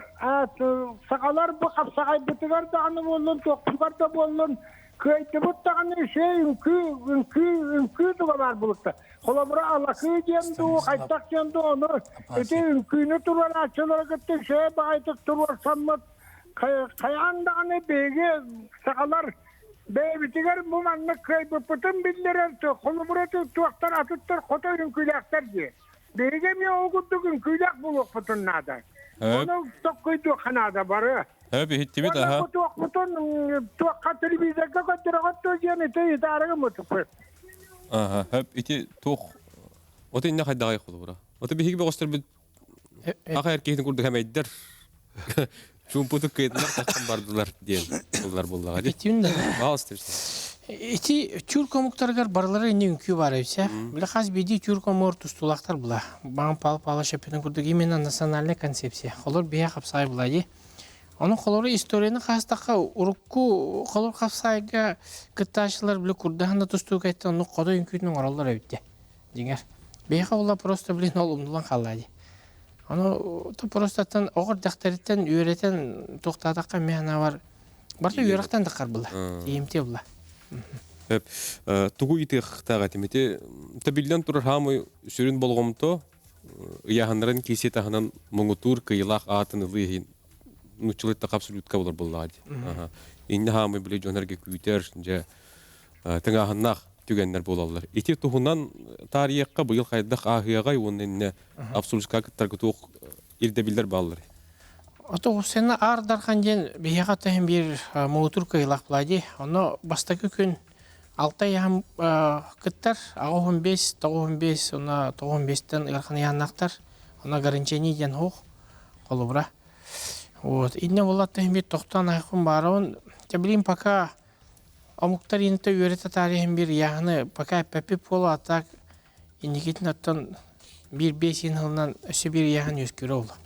сахалар бу хапсаҕайбытыгар даҕаны буоллун, туохпутугар да буоллун, кыайдыбыт даҕаны үчүгэй үҥкүү, үҥкүү, үҥкүү туга баар булукта. Холобура, алакыы диэн дуу, хайдах диэн дуу, ону ити үҥкүүнү туруорааччылары кытта үчүгэй баҕайытык туруорсаммыт, хайаан даҕаны биһиги сахалар бэйэбитигэр бу маннык кыайбыппытын биллэрэр холобура туохтар атыттар хото үҥкүүлээхтэр дии. Биһиги эмиэ ол курдук үҥкүүлээх буолуохпутун наада. Ону токкуйдуохха наада бары. Хөп, иһиттибит, аха. Бу туохпутун туохха телевизорга көрдөрөҕөт дуо диэн ити итаарыгы мутуппут. Аха, хөп, ити туох Оты инне хайдаҕай холобура. Оты биһиги бөҕөстөрбүт аха эр киһитин курдук эмэйдэр. Чуумпутук кыйтылар тахсан бардылар диэн тыллар буллаҕа дии. Итин да. Баалысты. Ити түүр комуктарыгар барылара инни үҥкүү бар эбит Бile хас биирдии түүр комугар тустуулаахтар була. Баҕам Павел Павлович эппитин курдук именно национальная концепция. Холор биһэ хапсаай була дии. Ону холору историяны хаастахха урукку холор хапсаайга кыттааччылар бile курдаһан да тустууга эттэн оннук хоту үҥкүүтүн оҥороллор эбит дии. Дьиҥэр. Биһиэхэ була просто блин ол умнулан хаалла дии. Ону то простаттан оҕо эрдэхтэриттэн үөрэтэн туохтаатахха эмиэ санаабар барыта үөрэхтэн да харбыла, тиийимтиэ була. Сөп. Тугу ыйытыахтаах этим ити биллэн турар хаамай сүрүн болҕомто ыйааһыннарын киисии таһынан муҥутуур кыйылаах аатын ылыы иһин нууччалыыттан абсолютка болар буоллаҕа дии. Иннэ хаамай били дьон эргэ күүтэр, дьэ тыҥааһыннаах түгэннэр буолаллар. Ити туһунан таарыйыахха быйыл хайдах ааһыаҕай уонна иннэ абсолютка кыттарга туох ирдэбиллэр бааллар? Ото сена Аар Дархан диэн биһиэхэ тэһин биир муҥутуур кыайыылаах буолаа дии. Онно бастакы күн алта ыйаһым кыттар, 85, 95, уонна 95-тэн ыарахан ыйааннаахтар. Онно ограничение диэн суох, холобура. Вот. Иннэ буолла тэһин биир тохтоон аһыахпын баарабын. Чэ, билигин пока Омуктар инта үөрэтэ таарыйан биир ыйааһыны пока эппэппит буолуо, а так инникитин оттон биир биэс иһин сылынан өссө биир ыйааһын үөскүүрэ буолуо.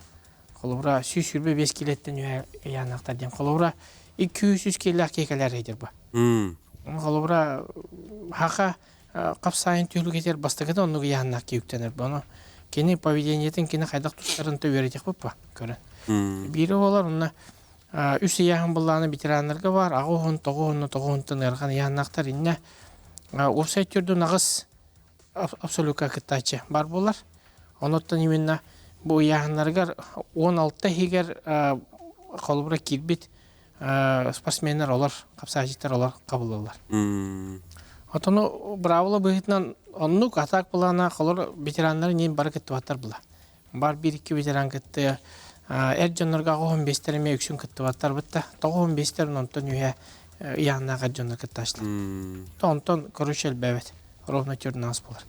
Холобура, 125 килэттэн үөһэ ыйааһыннаахтар диэн. Холобура, 200 киилээх киһи кэлэр этэр бу. Холобура, хаха хапсаайын түһүлгэтигэр бастакыта оннук ыйааһыннаах киһи үктэнэр бу. Ону кини поведениетын, кини хайдах тустарын то үөрэтиэхпит ба, көрөн. Биири буолар, онно Үс ыйааһын былаана ветераннарга баар, аҕа уһун, тоҕус уонна тоҕус уонтан ыарахан ыйааһыннаахтар иннэ уопсай төрдүн аҕыс абсолютка кыттааччы баар буолар. Онуттан именно бу ыйааһыннарыгар 16 иһигэр холобура киирбит спортсменнар олор, хапсааччыттар олор қабыллаллар. Отону быраабыла быһыытынан оннук атаак былаана холор ветераннар иҥин бары кыттыбаттар була. Бар биир-икки ветеран кытты эр дьоннорго аҕыс бэстэр эмиэ үксүн кыттыбаттар бытта. Тоҕус бэстэр онтон үһэ ыйааннаах эр дьоннор кыттааччылар. Онтон короче элбээбэт. Ровно төрдүн буолар.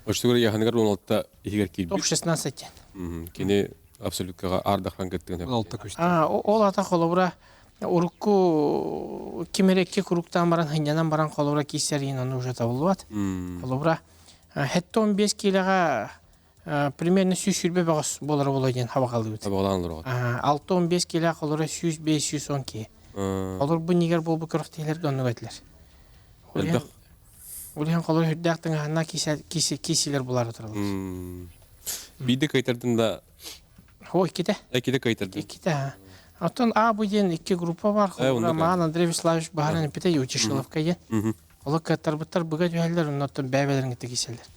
Очтугар ыйааһыныгар 16 иһигэр киирбит. 16 диэн. Кини абсолюткаҕа аардахан кыттыгын. 16 көстө. Ол ата холобура урукку ким эрэ икки куруктаан баран хынньанан баран холобура киирсэр иһин ону уже табыллыбат. Холобура 75 киилэҕэ примерно 120 бөҕөс буолара буолуо диэн хабаҕалыыбыт. Хабаҕалаан олороҕут. 6-15 киилээх олоро 105-110 киһи. Олор бу нигер буолбут күрэхтэһиилэргэ оннук этилэр. Элбэх. Ол иһин холор үрдээх тыҥаһаннаах киисилэр булаары тураллар. Биирдэ кыайтардын да О, иккитэ. Иккитэ кыайтардын. Иккитэ. Оттон А бу диэн икки группа бар. Роман Андрей Вячеславович Баһаран эппитэ Ючишиловка диэн. Олох кыаттарбыттар быга түһэллэр, оннуттан бэйэ-бэйэлэрин кытта киирсэллэр.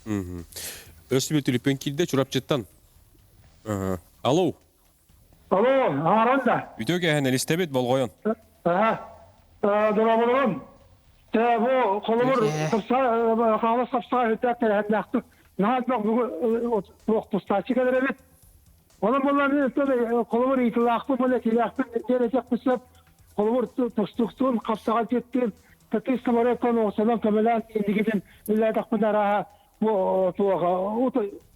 Өссө түлүппүн киирдэ Чурапчыттан. Алло. Алло, Аарон да. Үтүө кээһэн истэбит болҕойон. Аха. Дорооболорум. Тэ бу холобур хаалас хапсаа үтэ тэрээһиннээхтик наһаа элбэх туох тустааччы кэлэр эбит. Онон буоллар холобур ыйытылаахпын уонна этиилээхпин диэн этиэхпин сөп. Холобур тустуктуун хапсаҕай түөттүүн такий самолеттан оҕусанан көмөлөөн инникитин үлэлээтэхпин арааһа бу туох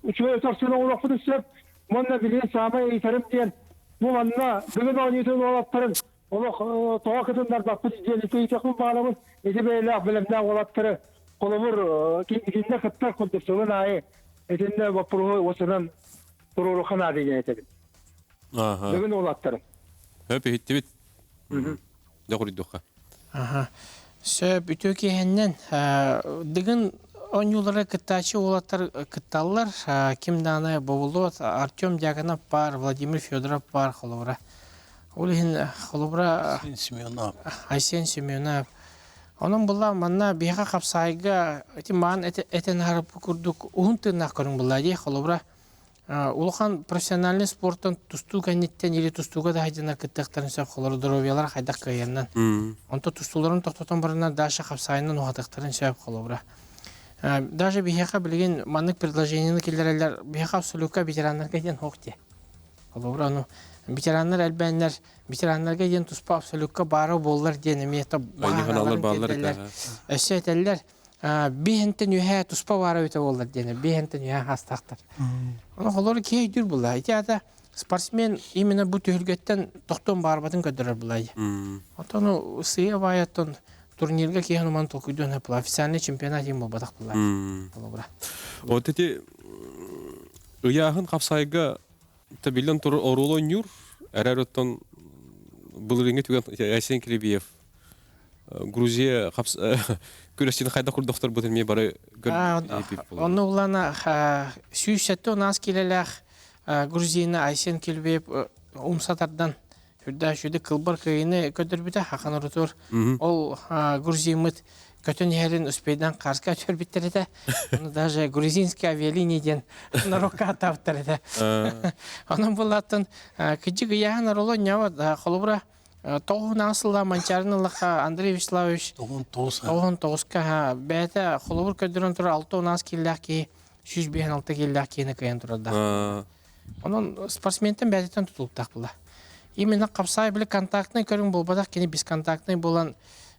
үчүгэй утарсыыны оҥоруохпутун сөп. Уонна билигин саамай ыйытарым диэн бу манна бүгүн оонньуутун уолаттарын олох тоҕо кытыннарбаппыт диэн ити ыйытыахпын баҕарабын. Ити бэйэлээх бэлэмнээх уолаттары холобур кинилэр кыттар курдук сылын аайы итиннэ боппуруоһу уосанан туруоруохха наада диэн этэбин. Бүгүн уолаттарым. Хөп иһиттибит. Дьэ хоруйдуохха. Аха. Сөп үтүө киэһэннэн Дыгын оонньуулара кыттааччы уолаттар кытталлар. Ким даҕаны бобуллубат Артем Дьяконов баар, Владимир Федоров баар холобура. Ол иһин холобура Айсен Семенов. Айсен Семенов. Онон булла манна биһиэхэ хапсаайга ити маан этэн аһарбыт курдук уһун тыыннаах көрүҥ булла дии холобура улахан профессиональный спортан тустуу кэнниттэн или тустууга да сылдьаннар кыттыахтарын сөп холобура здоровьялара хайдах кыайарынан онто тустууларын тохтотон бараннар даша хапсаайынан уһатыахтарын сөп холобура даже биһиэхэ билигин маннык предложениены киллэрэллэр биһиэхэ абсолютка ветераннарга диэн суох дии холобура ону ветераннар элбээннэр ветераннарга диэн туспа абсолютка баара буоллар диэн эмиэ бааллар өссө этэллэр биэһэнтэн үөһээ туспа баара эбитэ буоллар диэн биэһэнтэн үөһээ хаастаахтар. Ону холору киһи өйдүүр буолла. Ити аата спортсмен именно бу түһүлгэттэн тохтуон баарбатын көрдөрөр буолла. Оттон сыыйа баайаттан турнирга киһи онуман толкуйдуон сөп официальный чемпионат иһин буолбатах буолла. Холобура. Вот эти ыйааһын хапсайга биллэн турар оруол ойнуур. Эрэр оттон былырыыҥҥы түгэн Айсен Кирибиев Грузия күрэстиин хайдах курдуктарбытын эмиэ бары Онно улана 170 килэлээх грузина Айсен Килбиев умса тардан үрдэ сүдү кылбар кыайыны көрдөрбүтэ хахан орутур ол грузиммыт көтөн иһэрин успейдан карска өтөрбүттэр этэ ону даже грузинские авиалинии диэн народка атаабыттар этэ онон буллаттан кыдьык ыйааһын ороло ньава холобура Тоҕуһун сылла Манчаарын ыллахха Андрей Вячеславович 99-ка бэйэтэ холобур көрдөрөн турар 6 киилээх киһи 156 киилээх киһини кыайан турардаах. Онон спортсментэн бэйэтиттэн тутулуктаах була. Именно хапсаай били контактный көрүҥ буолбатах кини бесконтактный буолан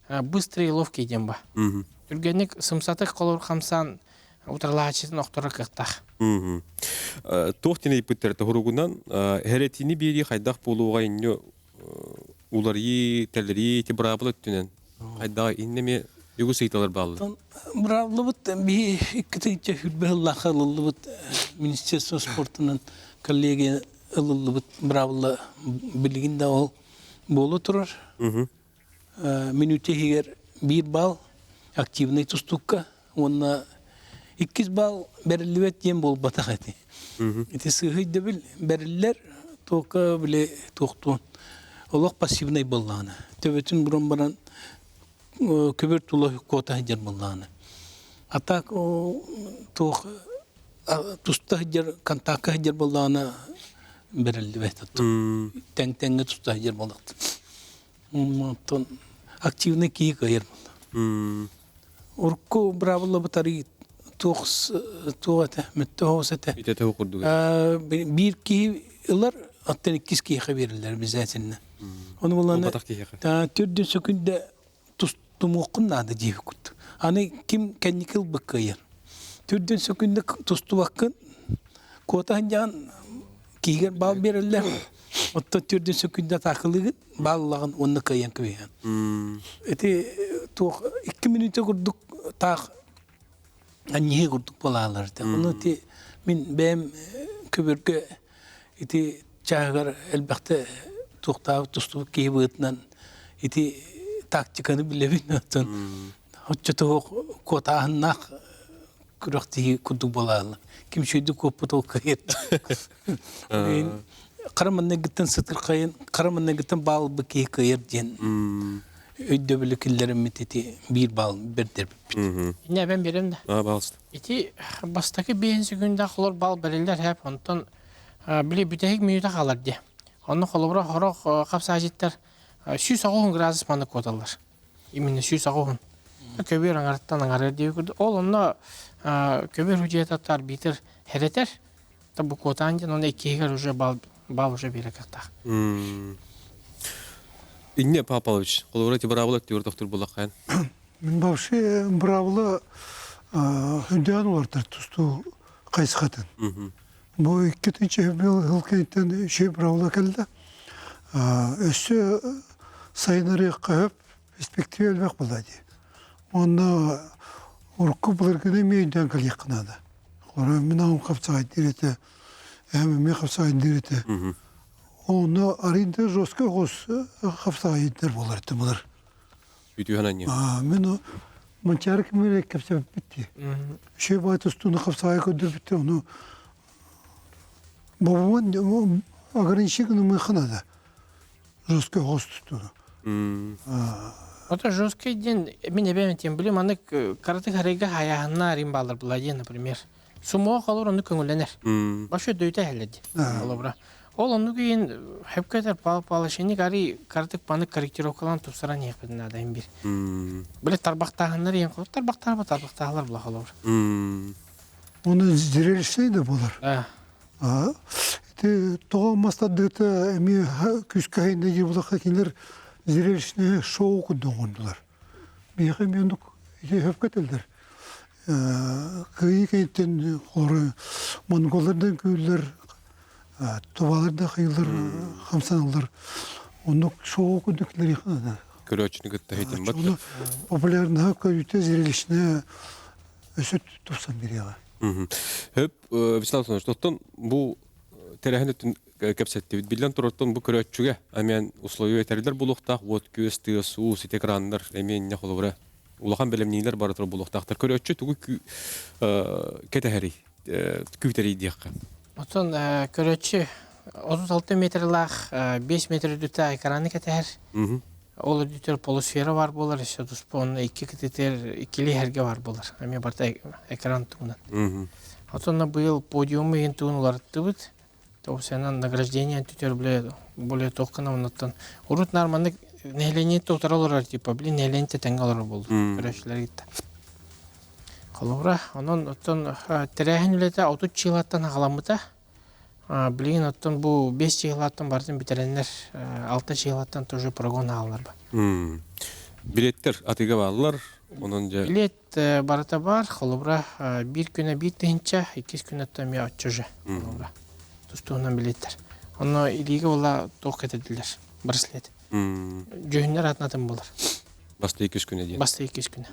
быстрый и ловкий диэн ба. Түргэнник сымсатык холобур хамсаан утарылааччытын охторор кыахтаах. Туох диэн ыйыппыттар тоһуругунан хэрэтини биэрии хайдах буолуоҕа инньэ уларыйыы, тэлэрии ити быраабыла өттүнэн хайдах иннэ эмиэ үгүс ыйыталар бааллар. Быраабылабыт биһи икки хүрбэ сыллаахха ылыллыбыт Министерство спортунан коллегия ылыллыбыт быраабыла билигин да ол буола турар. Мүнүүтэ иһигэр биир балл активнай тустукка уонна иккис балл бэриллибэт диэн буолбатах эти. Ити сыыһа өйдөбүл бэриллэр туохка били туохтуун олох пассивнай буоллаҕына төбөтүн буран баран көбөр тула куота сылдьар буоллаҕына а так туох туста сылдьар контакка сылдьар буоллаҕына бэриллибэт тэҥ тэҥҥэ туста сылдьар буоллахтын Оттон активный киһи кыайар буолла. Урукку быраабыллабыт арый туох туох этэ, мүттэ оһоҕос этэ. Итэ туох курдук. Биир киһи ылар, оттон иккис киһиэхэ биэрэллэр обязательно. Ону буланы төрдүн сөкүндэ тустумуоххун наада диэбит Аны ким кэнники ылбыт кыайар. Төрдүн сөкүндэ тустубаккын, куота сылдьан киһигэр баал биэрэллэр. Оттон төрдүн сөкүндэ атаакылыгын, бааллаҕын уонна кыайан кэбиһэн. Ити туох 2 мүнүүтэ курдук таах анньыһыы курдук буолаалар. Ону ити мин бэйэм көбөргө ити чааһыгар элбэхтэ туохтаабыт тустубут киһи быһыытынан ити тактиканы билэбин оттон оччотугу куотааһыннаах күрэхтиһии курдук буолааллар. Ким үчүгэйдик куоппут ол кыайар. Хара манныгыттан сытырхайын, хара манныгыттан баалбы киһи кыайар диэн. өйдөбүлү киллэриммит ити биир баал бэрдэрбиппит. Инне эбэн берем да. А, пожалуйста. Ити бастакы биэһин секунда холор бал бериллер хэп, онтон били бүтэһик мүнүүтэ хаалар дии. Онно холобура хорох хапсаажиттар 190 градус маны куоталлар. Именно 190. Көбүөр аҥарыттан аҥарар диэби курдук. Ол онно көбүөр худьуйата арбитр хэрэтэр. Бу куотаан диэн онно иккиһигэр уже бал, бал уже биэрэ кыахтаах. Инне Павлович, холобура ти быраабыла өттүгэр тохтур булаххайан. Мин вообще быраабыла үрдээн улартар тустуу хайысхатын. Бу икки бил хыл кэнниттэн үчүгэй быраабыла кэллэ. Өссө сайынарыахха сөп, перспектива элбэх буолла дии. Уонна урукку былыргыны эмиэ өйдөөн кэлиэххэ наада. Холобура, мин аҕам хапсаҕайдыыр этэ, эһэм эмиэ хапсаҕайдыыр этэ. Онно арыйда жестко оҕус хапсаҕайдыр буолар этэ былыр. Үтүһэн анньы. Мин Манчаары кимҥэ кэпсэппит дии. Үчүгэй баай тустууну хапсаҕай көрдөрбүттэр, ону бобуман ограничение гынымыахха наада. Жесткий оҕус тустууну. Ото жесткий диэн мин эбэм этиэн били маннык караты харайга хайааһынна арин баалар була диэн, например. Сумуо холор ону көҥүллэнэр. Вообще дөйтө эһэллэди. Холобура. Ол оннук иин хөпкөтөр Павел Павлович ари картык паны корректировкалан тупсаран иһэхпитин наада им бир. Биле тарбахтааһыннар иэн холор тарбахтаар тарбахтаахлар була холобур. Оны зрелищный да болар. Ити тоҕо мастардыыта эмиэ күүскэ хайында диир булахха кинилэр зрелищное шоу курдук оҥордулар. Биһиэхэ эмиэ оннук ити хөпкө этэллэр. Кыайыы кэнниттэн холору монголлардан күүллэр, тубалар да хайылар хамсаналлар. Оннук шоу курдук кинилэр Көрөөччүнү кытта хитиммат. Популярныһа көрүүтэ зрелищное өссө тупсан бириэҕэ. Хөп, Вячеслав Антонович, оттон бу тэрээһин өттүн кэпсэттибит. Биллэн турартан бу көрөөччүгэ амиан условия этэрилэр булуохтаах уот-күөс, тыас-уус, ити экраннар эмиэ инньэ холобура улахан бэлэмниилэр бара турар буолуохтаахтар. Көрөөччү тугу кэтэһэрий, күүтэрий диэххэ. Оттон көрөөччү 36 метрлаах 5 метр үрдүктээх экраны кэтэһэр. Ол үрдүтэр полусфера бар буолар, өссө туспа онно икки кытытыр иккили иһэргэ бар буолар. Эмиэ барыта экран туһунан. Оттон быйыл подиуму иһин тугун уларыттыбыт. Тоҕусанан награждение түтөр более более туоххана оннуттан урут нормальный нэһилиэнньэ утары олорор типа блин нэһилиэнньэ тэҥҥэ олорор буолду көрөөччүлэр кытта. Холобура, онон оттон тэрээһин үлэтэ 30 чыылаттан аҕаламмыта. Билигин оттон бу 5 чыылаттан барытын бүтэрэннэр 6 чыылаттан тоже прогон ааллар ба. Билеттер атыыга бааллар. Онон дьэ Билет барыта бар, холобура, биир күнэ биир тыһыынча, иккис күнэттэн эмиэ оччо же, холобура. Тустуһунан билеттер. Онно илиигэ була туох кэтэрдилэр, браслет. Дьүһүннэр атын-атын буолар. Баста иккис күнэ диэн. Баста иккис күнэ.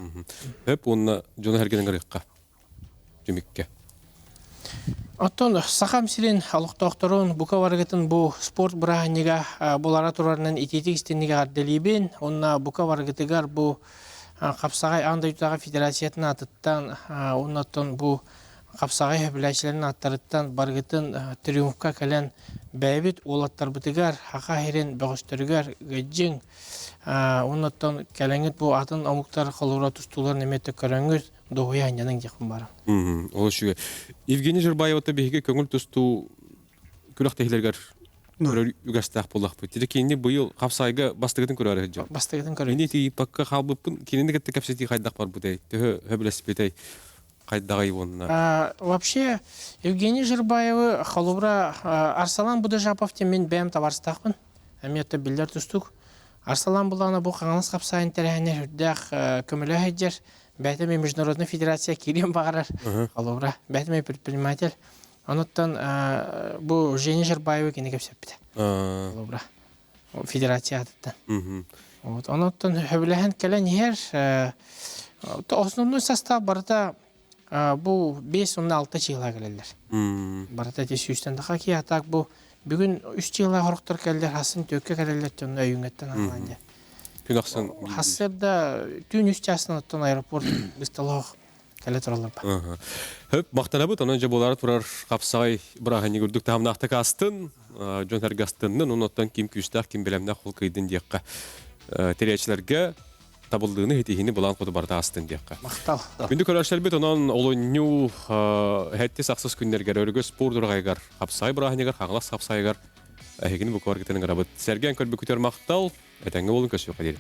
Хөп уонна дьону эргинэн ырыахха. Түмүккэ. Оттон Сахам сирин олохтоохторун бука барыгытын бу спорт бырааһынньыга булара турарынан итиитик истиннигэ эҕэрдэлиибин. Уонна бука барыгытыгар бу Хапсаҕай аан дойдутааҕы федерациятын аатыттан уонна оттон бу хапсаҕай сөбүлээччилэрин ааттарыттан барыгытын триумфка кэлэн бэйэбит уолаттарбытыгар Саха сирин бөҕөстөрүгэр ыалдьыҥ уонна оттон кэлэҥҥит бу атын омуктар холобура тустууларын эмиэ көрөҥҥүт дуоһуйа сынньаныҥ диэхпин баарым. Ол үчүгэй. Евгений Жирбаевата биһиги көҥүл тустуу күрэхтэһиилэригэр көрөр үгэстээх буоллахпыт. Тири кинини быйыл хапсаайга бастыгытын көрөөрү сылдьар. Бастыгытын көрөр. Мини тиийбакка хаалбыппын кинини кытта кэпсэтии хайдах барбытай? Төһө сөбүлэспитэй? Хайдаҕай уонна? Вообще Евгений Жирбаевы холобура Арсалан Будажапов диэн мин бэйэм табаарыстаахпын. Эмиэ это биллэр тустуук. Арсалан булаана бу Хаҥалас хапсаайын тэрээһинэр үрдээх көмөлөөх сылдьар. Бэйэтэ международный федерация киириэн баҕарар. Холобура, бэйэтэ предприниматель. Онуттан бу Женя Жербаева кини кэпсэппитэ. Холобура, федерация аатыттан. Вот. Онуттан сөбүлэһэн кэлэн иһэр основной состав барыта бу 5-16 чыыла кэлэллэр. Барыта ити сүүстэн таха киһи а так бу бүгүн үс чыыла хорохтор кэллэр хасын төккө кэлэллэр дьонно өйүҥҥэттэн аҕалан дьэ. Күн ахсын Хассыарда түүн үс чаастан оттон аэропорт бысталоох кэлэ тураллар ба. Хөп, махтанабыт, онон дьэ буолаары турар хапсаҕай бырааһынньык үрдүк таһымнаахтык аастын, дьон сэргэ астыннын, онон ким күүстээх, ким бэлэмнээх ол кыйдын диэххэ. Тэрийээччилэргэ табыллыыны итиһини былаан хоту барыта астын диэххэ. Махтал. Күндү көрөөччүлэрбит онон олунньу хэттис ахсыс күннэргэр өргө спорт урагайгар хапсай бырааһынньыгар Хаҥалас хапсайыгар эһигини бу кваргытын ыҥырабыт. Сэргээн көрбүкүтэр махтал, этэҥҥэ буолун көрсүөххэ диэри.